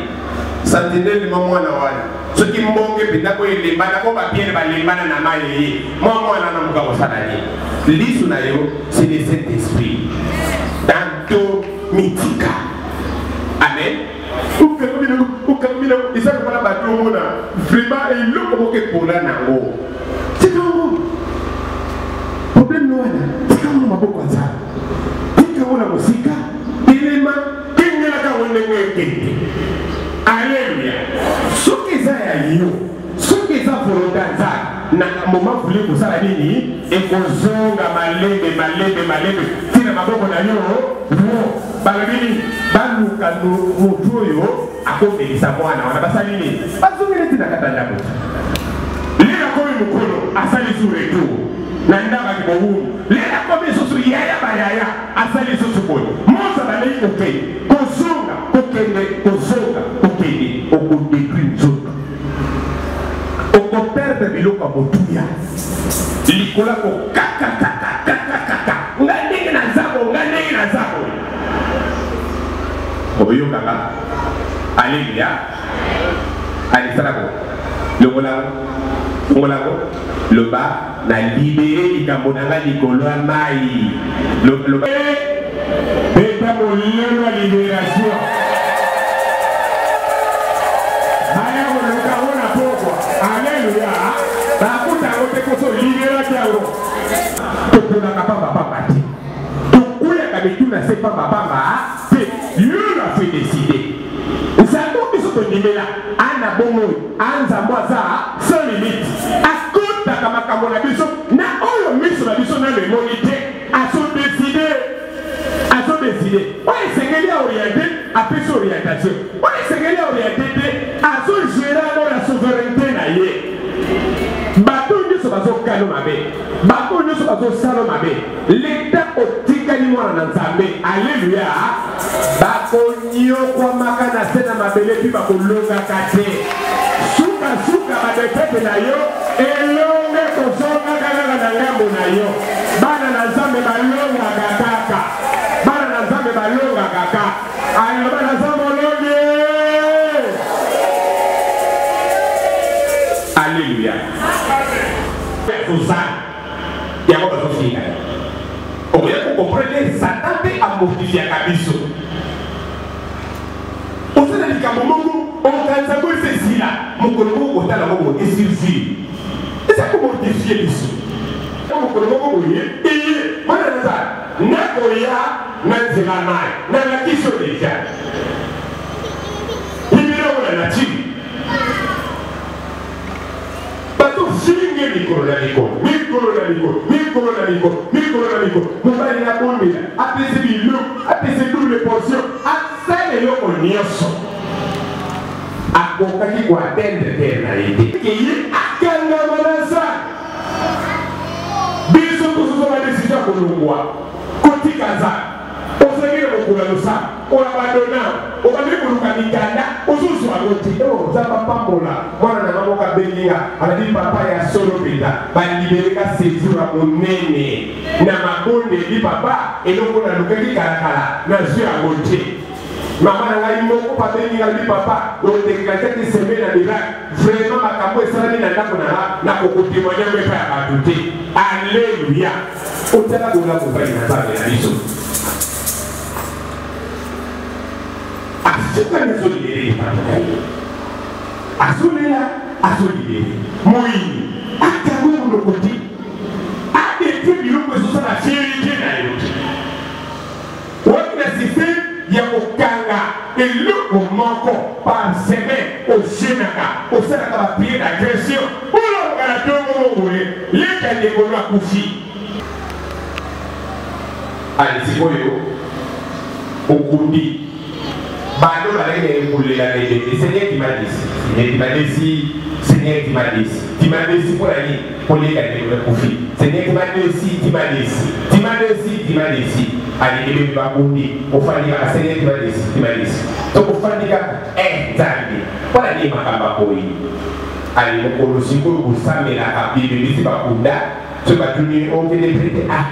Sentinelle ma mwana wana. Soki mbonge mpenza oyo elembana, oyo bapiere balembana na mai eye, mwa mwana wana moka kosala nini? Lisu na yo, c'est le Saint-Esprit. Tanto mitika. Amen. Okangi eza lokola bato omona vraiment eloko moko epola nango. Tika yango. Problème wana, tika yango na maboko ya Nzambe. Tika yango na mosika. Telema. Kengelaka yango ndenge ekende. Aleluya! Soki eza ya yo, soki eza volonte ya Nzambe, na moment voulu kosala nini? Ekozonga malembe malembe malembe ti na maboko na yo. Wo balobi nini? Baluka motu oyo akomelisa mwana wana. Basali nini? Bazongeli ti na kati ya ndako. Lelo akomi mokolo, asali su retour na ndako ya kibowumbu. Lelo akomi lisusu yaya bayaya. Asali lisusu boye, Mose abandaki kokende, kozonga, kokende, kozonga, kokende. Okodetruire nzoto, okoperdre biloko ya motuya likolo ya kokakakakakakaka nga ndenge naza boye, nga ndenge naza boye. Oyokaka? Aleluya! Alisala boye, longola yango. Fungola yango, loba na libere likambo na ngai likolo ya mai. Loba beta molelo ya liberation. Baya koluka yango na pokwa. Aleluya. Bakuta yango te mposo oliberaki yango. Toponaka pamba pamba te. Tokweyaka mitu na se pamba pamba te. Yo na fe decide. Nzambe biso tondimela ana bomoi a Nzambe aza sans limite. Akotaka makambo na biso na oyo miso na biso nano emoni te. Azo decide. Azo decide. Oyo esengeli a oriente, apesi orientation. Oyo esengeli a oriente te, azo gérer yango na souveraineté na ye. Bato nyonso bazokano mabe, bato nyonso bazosalo mabe, leta otikali mwana na Nzambe. Aleluya! Bakonyokwamaka na se na mabele mpe bakolongaka te. Sukasuka badefete na yo elonga ekozongaka kaka na ngambo na yo. Bana na Nzambe balongaka kaka. Bana na Nzambe balongaka kaka. Aloba naza molongi. Aleluya. Kozala yango bazofinga ye. Okoya kokomprendre Satan mpe amortifiaka biso. Oza na likambo moko okanisa ngo esi esila, mokolo moko kotala ngo boye esurgir. Eza komortifie biso. Mokolo moko boye eye mwana na Nzambe nakoya na nzela mai nalakisi yo deja libela ngo na nature bazofinge mikolo na mikolo mikolo na mikolo mikolo na mikolo mikolo na mikolo mobali abondela apesi biloko apesi double portion asala eloko nyonso akokaki koatteindre terre na ye te ye akangama na nzambe biso tozozwa badesizio ya kolongwa kotika nzambe ozangi na mokolo ya losambo oabandona obandi koluka mikanda ozozwa yango te oh, nzambe apambola mwana na nga moko abengi nga alobi papa ya solo mpenza balibereka sejour ya monene na mabondeli papa eloko nalukaki kalakala nazwi yango te mama na ngai moko babengi ngai bi papa odeklachaki semaine ya miracle vraiment makambo esalami na ndako na nga nakokotemoigne yango epai ya bato te alleluya otala bolamu mobali na nzambe na biso asukani azolibele likambo na ye azolela azolibele moyini akango monoko te adetruire biloko ezosala fierite na yo te Wapi na système ya kokanga eloko moko par semaine ojenaka osalaka ba prière d'agression olonga na tongo moko boye leka ndeko no akufi ale sikoyo okundi bando bazalaki na kolela na ebembe seigneur tu m'as déçu seigneur tu m'as déçu seigneur tu m'as déçu tu m'as déçu mpo na nini koleka ndeko nakufi seigneur tu m'as déçu tu m'as déçu tu m'as déçu tu m'as déçu alingi bebe bakundi ofandi kaka seigneur tu m'as déçu tu m'as déçu tokofandi kaka eh nzambe mpo na nini makambo akoyi ali mokolo sikoyo bosambelaka bibebisi bakunda soki batuni okende prete ah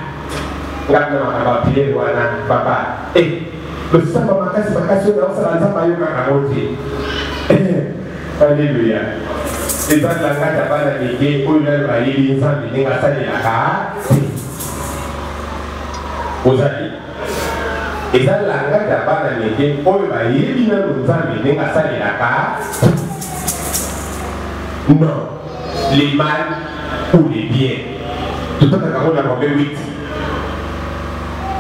ngai na makambo ya priere wana papa eh losamba makasi makasi oyo naosala nzambe ayokaka yango te aleluya eza langage ya bana mike oyo nano bayebi nzambe ndenge asalelaka te ozali eza langage ya bana mike oyo bayebi nano nzambe ndenge asalelaka non les mal ou les bien totangaka yango na romain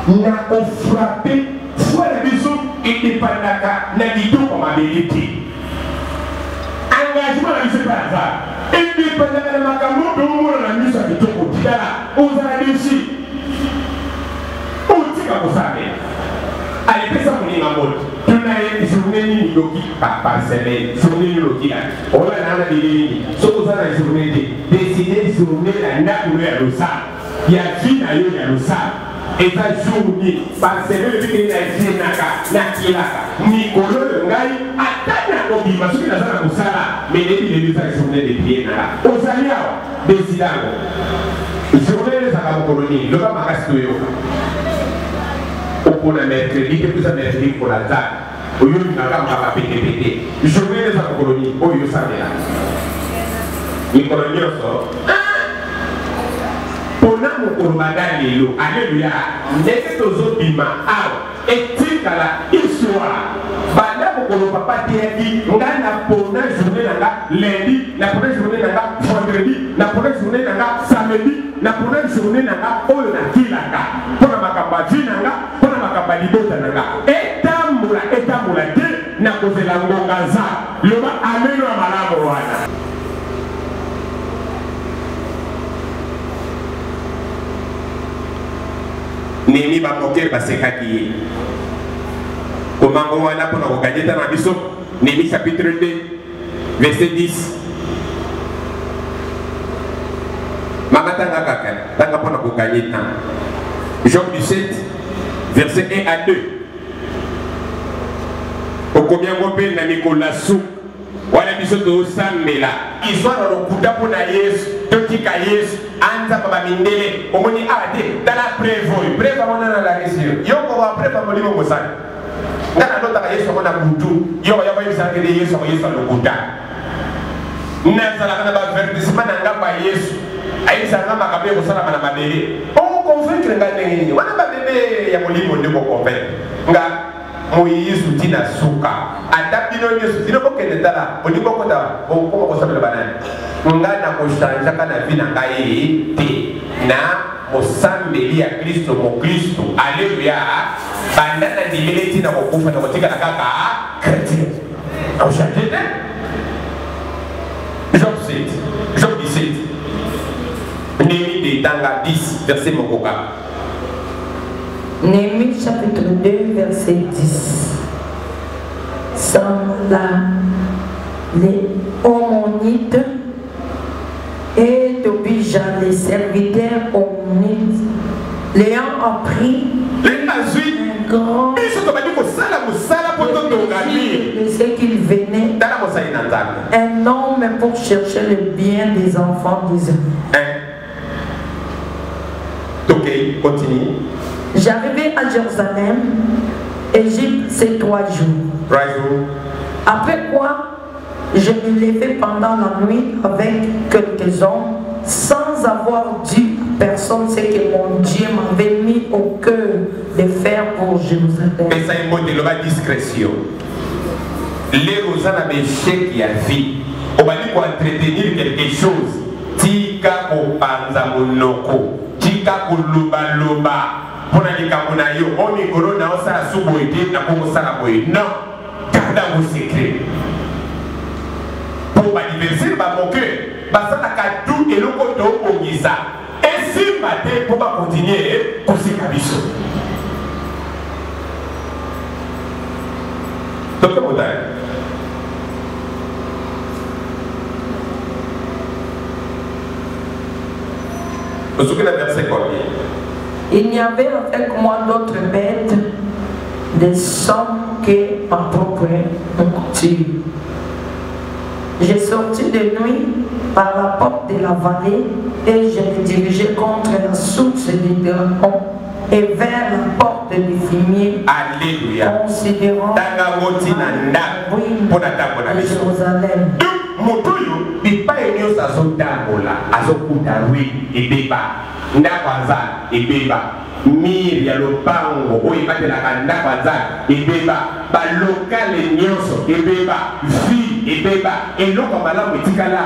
8 na kofrape foi na biso edepandaka na kitoko mabele te engagement na biso epai ya nzambe edepandaka na makambo oyo omona na miso ya kitoko tala ozala desi otika kosambela alepesa moninga mbote tuna ye journée nini loki par semaine journée nini loki ola na na bilili nini soki oza na journée te décide journée na ndako no ya losambo ya vie na yo ya losambo eza jour nini par semaine ebikeli na jenaka nakilaka mikolo oyo ngai ata nakobima soki naza na mosala me nayebi lelo eza journée de prière na nga ozali awa deside yango journée ezalaka mokolo nini loba makasi toyoka opona mercredi te mpo eza mercredi mokolo ya nzambe oyo olingaka mbaka petepete journée eza mokolo nini oyo osambelaka. Mikolo nyonso pona mokolo banda lelo. Aleluya! Ndenge tozobima awa etikala histoire. Banda mokolo papa ateyaki nga na pona journée na nga lundi, na pona journée na nga vendredi, na pona journée na nga samedi, na pona journée na nga oyo nakilaka mpo na makambo ya vie na nga, mpo na makambo ya libota na nga. Etambola etambola te, nakozela ngonga za. Loba ameno ya malamu wana. Nehemi ba moqueur basekaki ye. Komango wana mpo na koganye ntango na biso. Nehemi chapitre 2 verset 10. Mama tanga kaka, tanga mpo na koganye temps. Job 17 verset 1 à 2. Okomi yango mpe na mikolo ya suka wana biso tozosambela histoire ya lokuta mpo na Yesu. Totika Yesu anzamba bamindele. Omoni awa te, tala preuve oyo, preuve yango nana alakisi yo, yo kokoka preuve ya molimo mosali. Nga nalotaka Yesu yango na butu, yo oya koyebisa ngai ete Yesu yango Yesu ya lokuta. Nazalaka na baavertissement na ngambo ya Yesu, ayebisaka nga makambo ekosalama na mabele. Okoconvaincre nga ndenge nini? Wana babebe ya molimo nde koconvaincre nga moyisu ti na suka. Ata bino nyonso bino bokende, tala bolingi bokota bokoma kosambela banani, nga nakochangeaka na vie na ngai te na mosambeli ya Kristo, mokristo. Aleluya! Banda na ndimeli ti na kokufa, nakotikala kaka chrétien, nakochange te. Job 7, Job 17, Néhémie de tanga 10 verset moko kaka. Néhémie chapitre 2 verset 10. Sambla les Ammonites et Tobija les serviteurs Ammonites, l'ayant appris Ndenge bazwi un grand biso tobandi kosala mosala mpo totonga mur. de ce qu'il venait Tala mosali na Nzambe. un homme pour chercher le bien des enfants d'Israël. Tokei, continue. J'arrivai à Jérusalem et j'y passai 3 jours. 3 jours. Après quoi, je me levai pendant la nuit avec quelques hommes, sans avoir dit à personne ce que mon Dieu m'avait mis au cœur de faire pour Jérusalem. Pesa ye mbote, loba discrétion. Lero oza na baechec ya vie, obandi koentretenir quelque chose, tika kopanza monoko, tika kolobaloba mpo na likambo na yo. O mikolo na osala su boye te, nakokosala boye. Non, garde yango secret. Mpo baaniversaire bamoke basalaka tu eloko tobongisa esimba te mpo bakontinue koseka biso. Docteur Motari. Ozoki na verset combien? Il n'y avait avec moi d'autres bêtes de somme que ma propre monture. J'ai sorti de nuit par la porte de la vallée et je me dirigeais contre la source du dragon et vers la porte du fumier. Alléluia. Considérant Tanga ngoti na ndako mpo na ntango na de biso. Jérusalem. Donc moto oyo bipai nyonso azotambola azokuta ruine ebeba, ndako ya Nzambe ebeba, mur ya lopango oyo ebatelaka ndako ya Nzambe ebeba, balokale nyonso ebeba, ville ebeba, eloko ya malamu etikala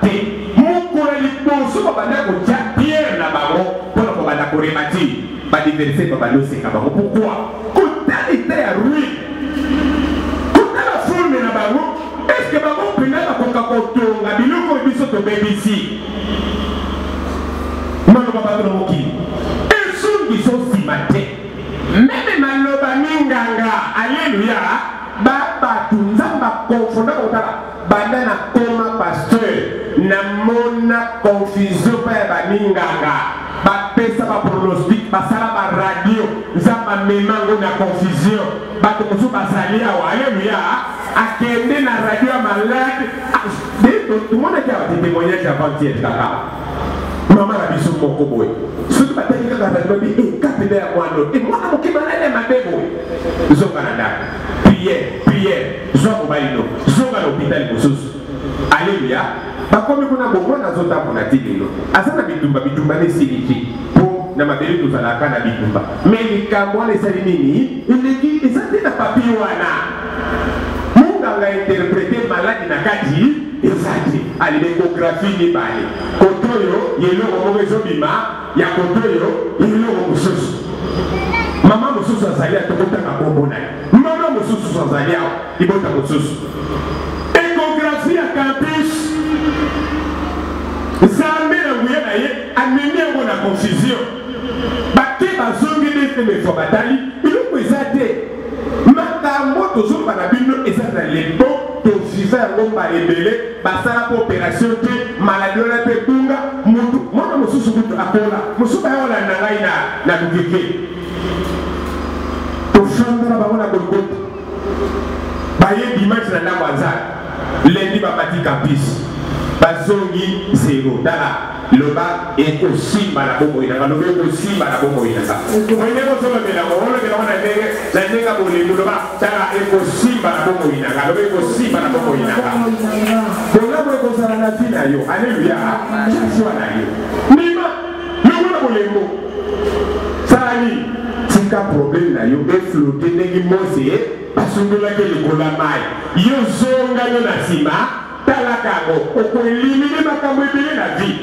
te. Mokolo ya liboso babanda kotia pierre na bango mpo na kobanda korebâtir, baadversaire babandi oseka bango. Pourquoi? Kotala eta ya ruine, kotala forme na bango, est-ce que bango mpenza bakoka kotonga biloko oyo biso tobebisi? Maloba bato na mokili ezongi so nsima te, meme maloba minganga. Aleluya! Ba bato Nzambe akonfonda kotala. Banda na koma pasteur, namona confusion pa ya baminganga, bapesa ba pronostic, basala ba radio, Nzambe amema ngo na confusion. Bato mosusu bazali awa, aleluya, akende na radio ya malade. Tomonaki awa te témoignage avant-hier kaka mama na biso moko boye, soki batali kaka radio babi e kapela ya mwana oyo, e mwana moke malade ya mabe boye, zonga na ndako, prière, prière, zwa mobali no, zonga na hôpital mosusu. Aleluya! Bakomi kuna bo mwana azotambola ti lelo aza na bitumba, bitumba nde esili te po na mabele tozalaka na bitumba, mais likambo wana esali nini? Eleki eza te na papier wana. Munganga interprete maladi na kati eza te. Ali echographie mibale, kote oyo ya eloko moko ezobima, ya kote oyo ya eloko mosusu. Mama mosusu azali atokotanga kombo na ye, mama mosusu azali awa libota mosusu. Echographie ya campus, Nzambe na nguya na ye amemi yango na confusion. Bake bazongi nde fois batali eloko eza te. Makambo tozoloba na bino eza na lebo, toviva yango mbala ebele. Basala mpo operation te, maladi wana mpe ebunga mutu. Mwana mosusu kutu akola, mosusu baya kolanda ngai na lukeke. Tofanda na bango na Golgotha, baye dimanche na ndako ya Nzambe, lundi bamati campus, bazongi zero. Tala, loba ekosimba na bomoi na nga, loba ekosimba na bomoi na nga. Ndenge ozolobela yango, olobela yango na ndenge na ndenge ya bolingo. Loba, tala, ekosimba na bomoi na nga, loba ekosimba na bomoi na nga. Bolamu ekozala na vie na yo. Aleluya. Tia na yo, ndima longo na bolembo. Sala nini? Tika problème na yo eflotte ndenge Mose basundolaki likolo ya mai. Yo zonga yo na nsima, talaka yango, okoelimine makambo ebele na vie,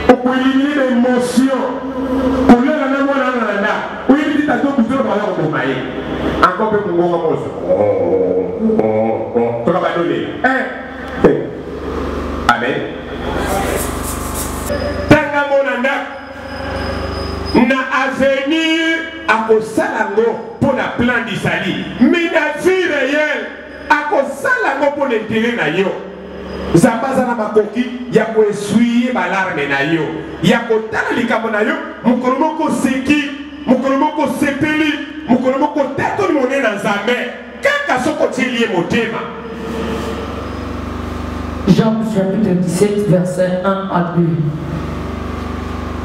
okoelimine ba émotion. Kolala na mwana wana na ndako, oyebi te tato butu na baya koboma ye encore mpe mongonga moso toka bandolela. Amen. Tanga mona ndako na avenir akosala yango mpo na plan du salut, mais na vie réelle akosala yango mpo na intérêt na yo. Nzambe aza na makoki ya koessuye balarme na yo, ya kotala likambo na yo. Mokolo moko oseki, mokolo moko osepeli, mokolo moko otatoli monene na Nzambe, kaka soki otieli ye motema. Jean chapitre 17, verset 1 à 2.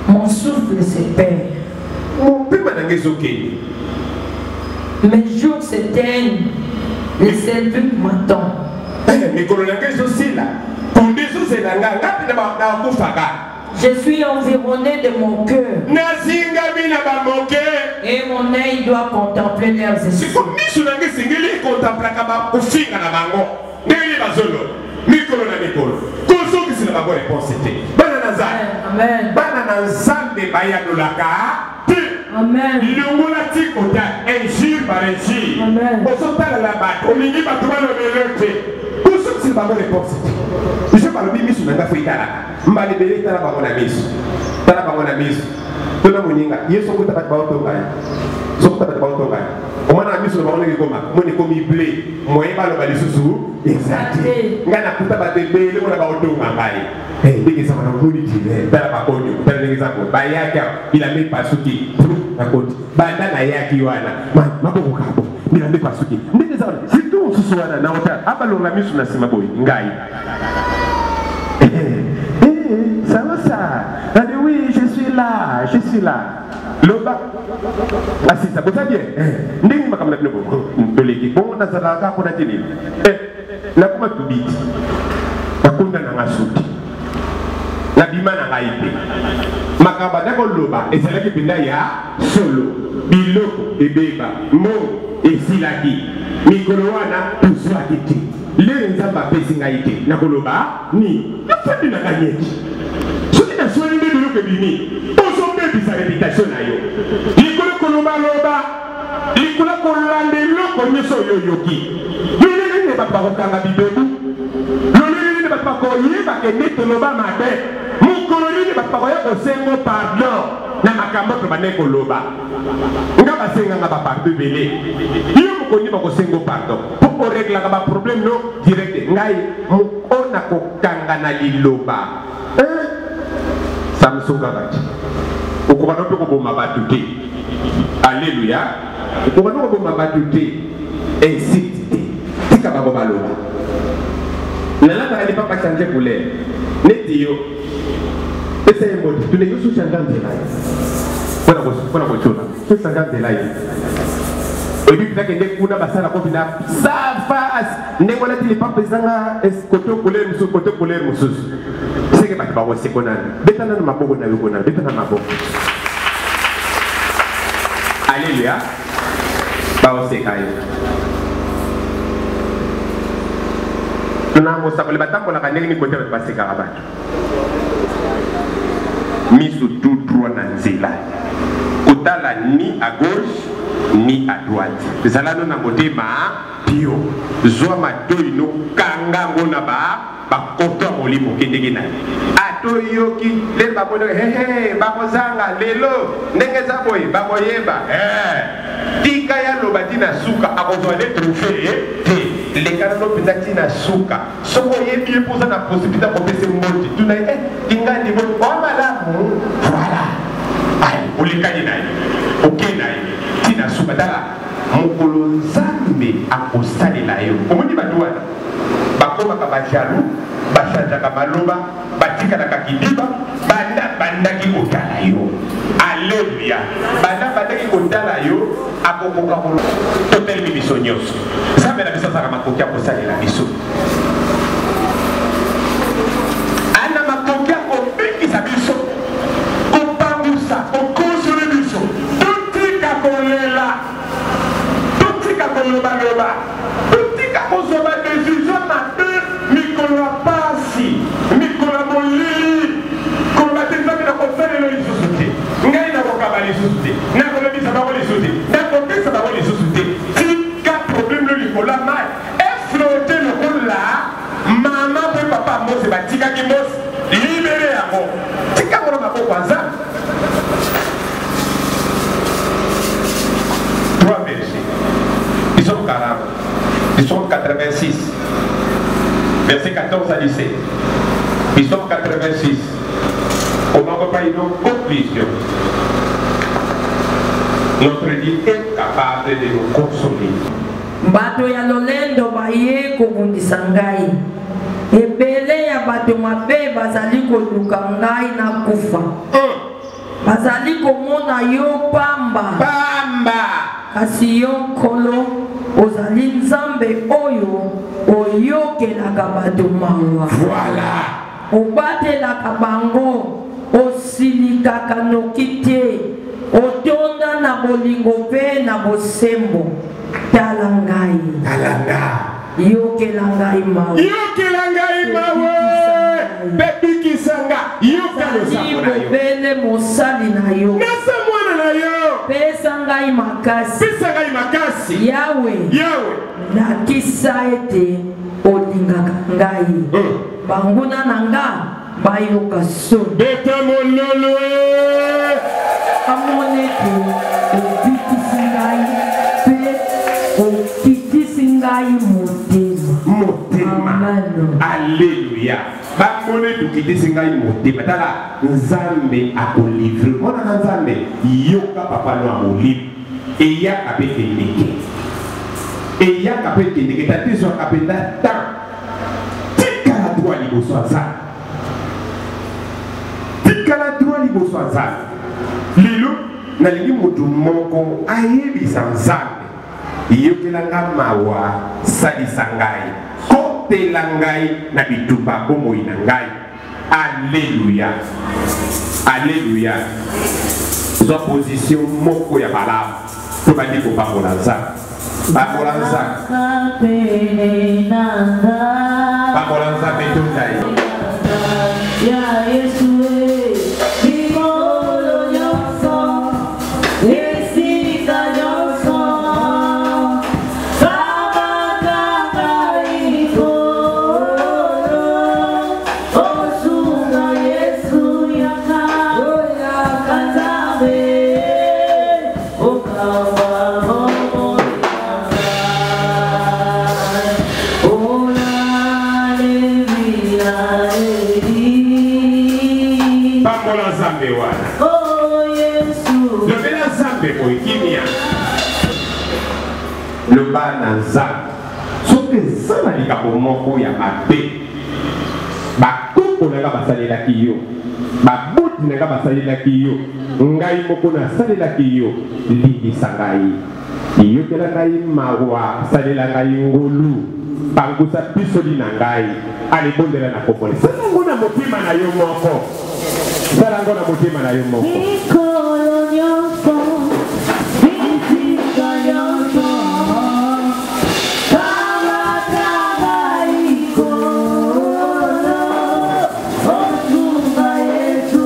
Mon souffle se perd. Mopema na ngai ezokende. Mes jours s'éteignent, le service m'attend. Mikolo na ngai ezosila, pondu ezozela nga, nga mpe nakufaka. Je suis environné de mon cœur. Nazingami na bamoke. Et mon œil doit contempler leurs esprits. Siko miso na ngai esengeli ekontemplaka bakofinga na bango ndenge bazoloba mikolo na mikolo, kozongisela bango réponse te. Bana na Nzambe, bana na Nzambe bayanolaka te. Longola ti kota injure par injure, ozotalela bato, olingi bato balobelo te, kozongisela bango réponse te. Biso balobi miso na ngai fo etalaka mbala ebele. Tala bango na miso, tala bango na miso. Tona moninga ye, soki ota bato baotonga ye, soki ota bato baotonga ye, omona na miso na bango ndenge ekoma, mona ekomi ble, moye baloba lisusu eza te. Ngai nakuta bato ebele mpona baotonga ngai ndenge eza wana. Omoni ti tala bakonyo, tala ndenge eza boye. Bayaki awa, bilamba epasuki na koti. Banda nayaki wana, maboko kabo, bilamba epasuki ndenge eza wana. Surtout mosusu wana na ota abalonga miso na nsima boye. Ngai, ça va, ça. Elle dit oui, je suis là, je suis là. Loba asisa boza bien ndenge makambo na bino toleki bongo. Nazalaka kaka mpona te nini, nakoma tubiti, nakunda na nga suki, nabima na ngai mpe makambo anda koloba ezalaki mpenza ya solo. Biloko ebeba, mbongo esilaki, mikolo wana tozwaki te. Lere Nzambe apesi ngai te, nakoloba nini? Nafandi na ngai eti soki naswani nde biloko ebimi. Ozobebisa réputation na yo likolo kolobaloba, likolo kolanda eloko nyonso oyo oyoki. Lolenge nini bato bakokanga bibebu? Lolenge nini bato bakoyeba kende toloba mabe? Mokolo nini bato bakoya kosengo pardon na makambo to bandeki koloba? Nga basenganga bapardon ebele. Yo mokondi bakosengo pardon mpo oreglaka baproblème no direct. Ngai moko na kokanga na liloba, Samson kaka ti okoka no mpe koboma bato te. Alleluya. Okoka no koboma bato te, insulte te, tika bango baloba. Nalataka lipapa change couleur neti yo. Pesa ye mbote, tuna yo so changa nzela ye mpona kotyola, so changa nzela ye. Oyebi mpenza kende kuna basala kopi na sav. face ndenge olati lipapa ezanga kote couleur mosusu kote couleur mosusu seke bato bakoseko nani beta nano maboko na yo kuna beta na maboko aleluya baoseka yo na mosakoli batambolaka ndenge nini kote bato basekaka bato miso tout droit na nzela kotala ni à gauche ni à droite zala no na motema pio zwa matoi no kanga yango na ba bakoto ya molimo okendeki na ye ata oyoki lelo bamoni hehe bakozanga lelo ndenge eza boye bakoyeba eh, tika ya loba ti na suka akozwa nde trophee te lekana no mpenza ti na suka soki oyebi ye mpo oza na possibilité ya kopesa mbote tuna ye eh, kingandi boye oa malamu voilà ai olekani na ye oke na ye ti na suka tala mokolo nzambe akosalela yo omoni bato wana bakomaka bajaloux bachangeaka maloba batikalaka kidiba banda bandaki kotala yo aleluya banda bandaki kotala yo akokoka kolo totelemi biso nyonso nzambe na biso azalaka makoki ya kosalela biso ana makoki ya kobikisa biso kopangusa kokonsole biso totika kolela totika kolobaloba Totika kozwa ba decision mabe mikolo ya pasi, mikolo ya molili, koloba te Nzambe nakosalela lisusu te, ngai nakokaba lisusu te, nakolobisa bango lisusu te, nakopesa bango lisusu te. Tika problème no likolo ya mai eflote lokola mama mpe papa Mose batikaki Mose libere yango, tika yango na maboko ya Nzambe. 3 versets. Psaume 40, Psaume 86, verset 14 à 17. Psaume 86. On n'en pas une conclusion. Notre Dieu est capable de nous consoler. Bato ya lolendo baye kobundisa ngai, ebele ya bato mabe bazali koluka ngai nakufa. Bazali komona yo pamba. Pamba. Kasi yo Nkolo, ozali Nzambe oyo oyokelaka bato mawa. Voilà. Obatelaka bango, osilikaka noki te, otonda na bolingo mpe na bosembo. Tala ngai. Tala ngai. Yokela ngai mawa. Yokela ngai mawa. Mpe bikisa nga. Yoka losambo na yo. Bobele mosali na yo. Naza mwana na yo. Pesa ngai makasi. Pesa ngai makasi. Yawe. Yawe. Lakisa ete olingaka ngai. Banguna na nga bayoka soni. Beta mololo. Amona ete obikisi ngai mpe okitisi ngai motema. Motema. Alleluya. Bamona ete okitisi ngai motema. Tala, Nzambe akolivre. Mwana na Nzambe, yoka papa no ya molimo. Eyaka mpe kendeke. Eyaka mpe kendeke. Tata ezwaka mpenza temps. Tikala droit liboso ya Nzambe. Tikala droit liboso ya Nzambe. Lelo nalingi moto moko ayebisa Nzambe, yokela nga mawa, salisa ngai, kotela ngai na bitumba bomoi na ngai. Alleluya, alleluya. Zwa position moko ya malamu, tobandi kopambola Nzambe. Pambola Nzambe. Pambola Nzambe tonda ye. Ya Yesu mikolo nyonso esika nyonso kamata ngai nkolo osunga Yesu yaka yaka Nzambe okamba bomoi na ngai Pambola Nzambe wana. Lobela Nzambe boye kimia. Loba na Nzambe. Soki eza na likambo moko ya mabe bakoko na nga basalelaki yo, baboti na nga basalelaki yo, ngai moko nasalelaki yo, limbisa ngai. Yokela ngai mawa, salela ngai ngolu, pangusa pisoli na ngai. Ale bondela na kombo. Sala yango na motema na yo moko. Sala yango na motema na yo moko. Mikolo nyonso, bisika nyonso, kamata ngai kolo, osunga Yesu.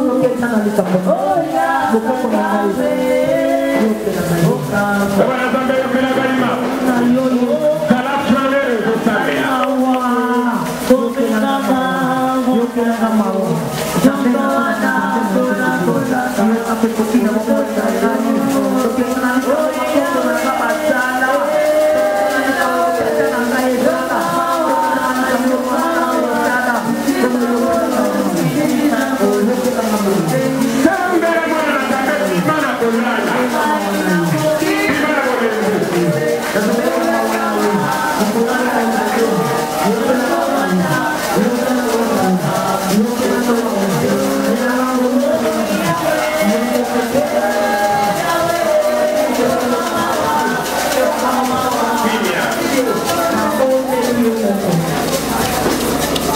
Loboko na ngai, yokela ngai. Bana Nzambe yokela ngai mawa. Zala pionnier ozosambela. Sambela mwana na Nzambe bima na kolala. Bima na bolembu. Kimia.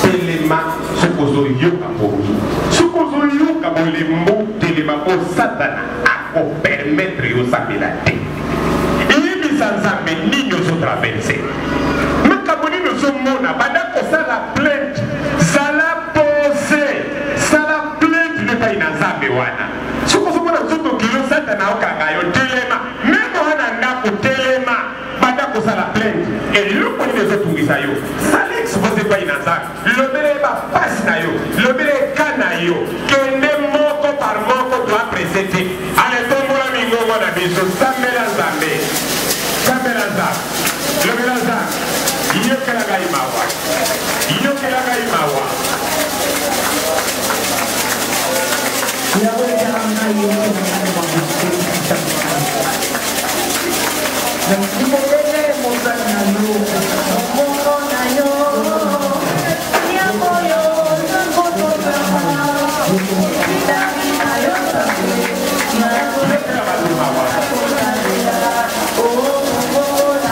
Telema soki ozoyoka pongi, soki ozoyoka bolembu, telema mpo Satana akopermettre yo osambela te. Yebisa Nzambe nini ozotraverse, makambo nini ozomona, banda kosala plainte, zala pose, sala plainte epai na Nzambe wana. Soki ozomona nzoto kilo, Satana akokanga yo, telema meme wana ndako, telema banda kosala plainte. Eloko nini ezotungisa yo, sala expose epai na Nzambe, lobela ye bapasi na yo, lobela ye ka na yo, kende moko par moko, toaprese te. Ale tombola mingongo na biso, sambela Nzambe, sambela Nzambe, lobela Nzambe, yokela ngai mawa, yokela ngai mawa. Yokela bato mawa,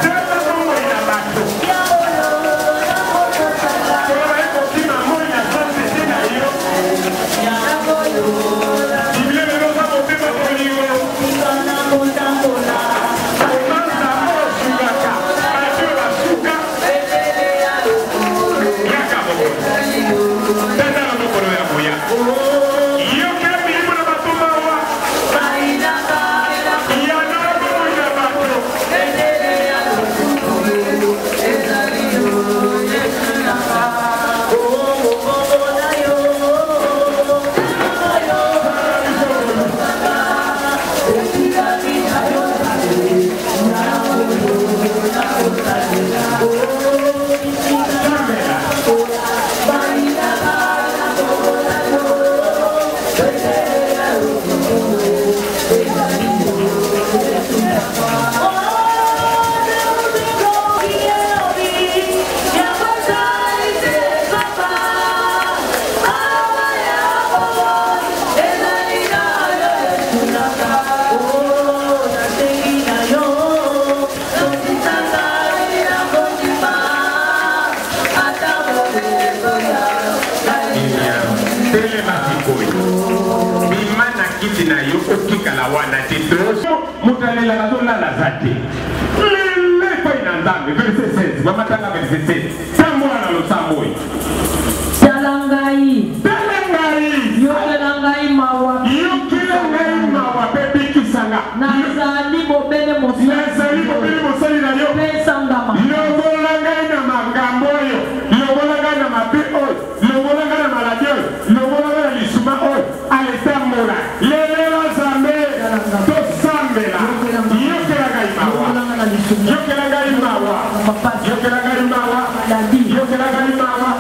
tala bomoi na bato. Soki baye kokima moi na sansete na yo, Biblia elobi oza motema bolingo, komanza oyo osungaka bato oyo basuka. Yaka mokonzi, tata na mokolo ya koya, yokela milimo na bato mawa, yanola bomoi na bato. Telema sikoyo, bima na kiti na yo, otikala wana te. Moto alelaka azolala aza te. Lele epai na Nzambe. Verset 16, mama tanga verset 16. Tambola na losambo oyo. Tala ngai, Tala ngai, yokela ngai mawa, yokela ngai mawa mpe bikisa nga. Nazali bobele mosali, Nazali bobele mosali na yo, pesa ngama. Longola ngai na makambo oyo, longola ngai na mabe oyo, longola ngai na maladi oyo, longola ngai na lisuma oyo. Aletambola, lelela Nzambe, tosambela. Yokela ngai mawa, yokela ngai mawa, yokela ngai mawa, yokela ngai mawa.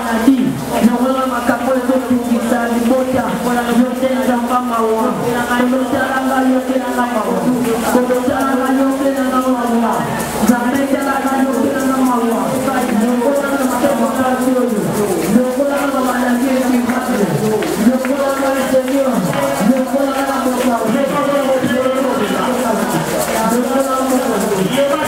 Longola makambo ezotungisa libota, yokelanga mawa, kolotalanga yokelanga mawa, kolotalanga yokelanga mawa, Nzambe talanga yokelanga mawa, longolanga makambo pasi oyo, longolanga bamaladi evivable, longolanga Seigneur, longolanga na moto. Loba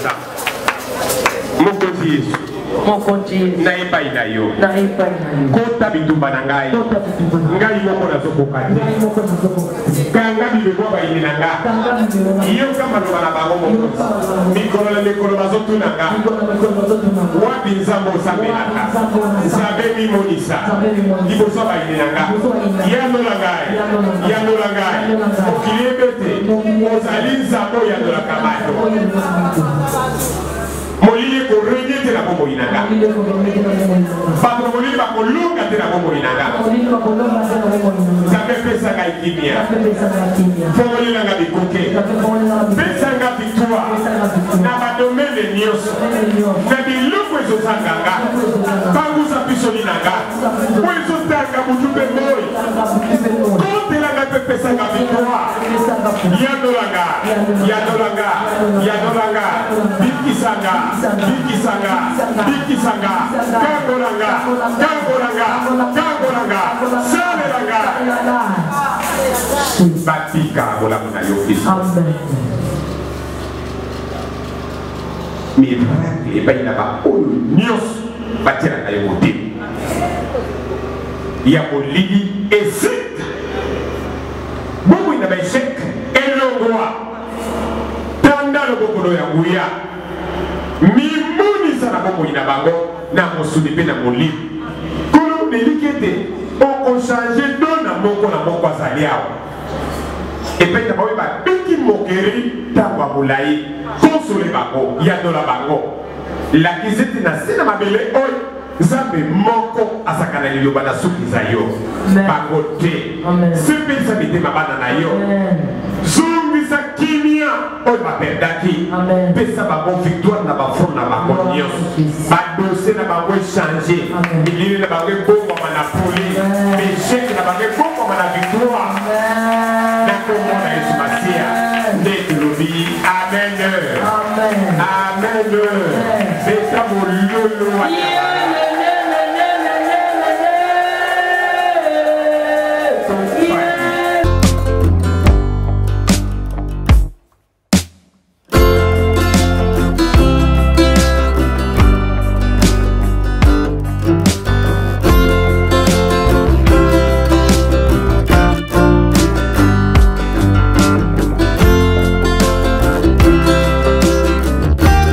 mesa. Mokonzi Yesu. Mokonzi Yesu. Na epai na yo. Na epai na yo. Kota bitumba na ngai. Kota bitumba na ngai moko nazokoka te. Ngai moko nazokoka te. Kanga bibebo bayini na nga. Kanga bibebo na Yoka maloba na bango mokonzi. Mikolo na mikolo bazotuna nga. Mikolo na mikolo bazotuna nga. Wapi Nzambe osambelaka? Nzambe mimonisa. Liboso ya bayini na nga. Yanola ngai. Yanola ngai. Mokili ebete. Ozali Nzambe oyandolaka bato. Molili ekorenye te na bomoi na nga. Bato na molili bakolonga te na bomoi na nga. Nzambe pesa ngai kimia. Fongolela nga bikuke. Pesa nga victoire na badomene nyonso. Na biloko ezozanga nga. Pangusa pisoli na nga. Oyo ezotanga butu mpe moi. Kotela nga mpe pesa nga victoire. Yanola nga. Yanola nga. Yanola nga. Bikisa nga. Bikisa nga. Bikisa nga. Kangola nga. Kangola nga. Kangola nga. Salela nga. Batika bolamu na yo Kristo. Amen. Miracle epai na baoyo nyonso batielaka yo motema ya molili ezika bomoi na baechec elongwa tanda loboko no ya nguya mimonisa na bomoi na bango na mosuni mpe na molimo nkolo neliki ete okochange do na moko na moko azali awa epai na baoyo babiki mokeri ntango ya molai konsole bango yanola bango lakisa ete na se na mabele oyo nzambe moko azalaka na liloba na suki za yo bango te sepelisa mitema bana na yo zongisa kimia oyo baperdaki pesa bango victoire na bafront na bango nyonso badossier na bango echange milili na bango ebongwama na poli echec na bango ebongwama na victoire na kombo na yesu masiya nde tolobi amen amen, amen.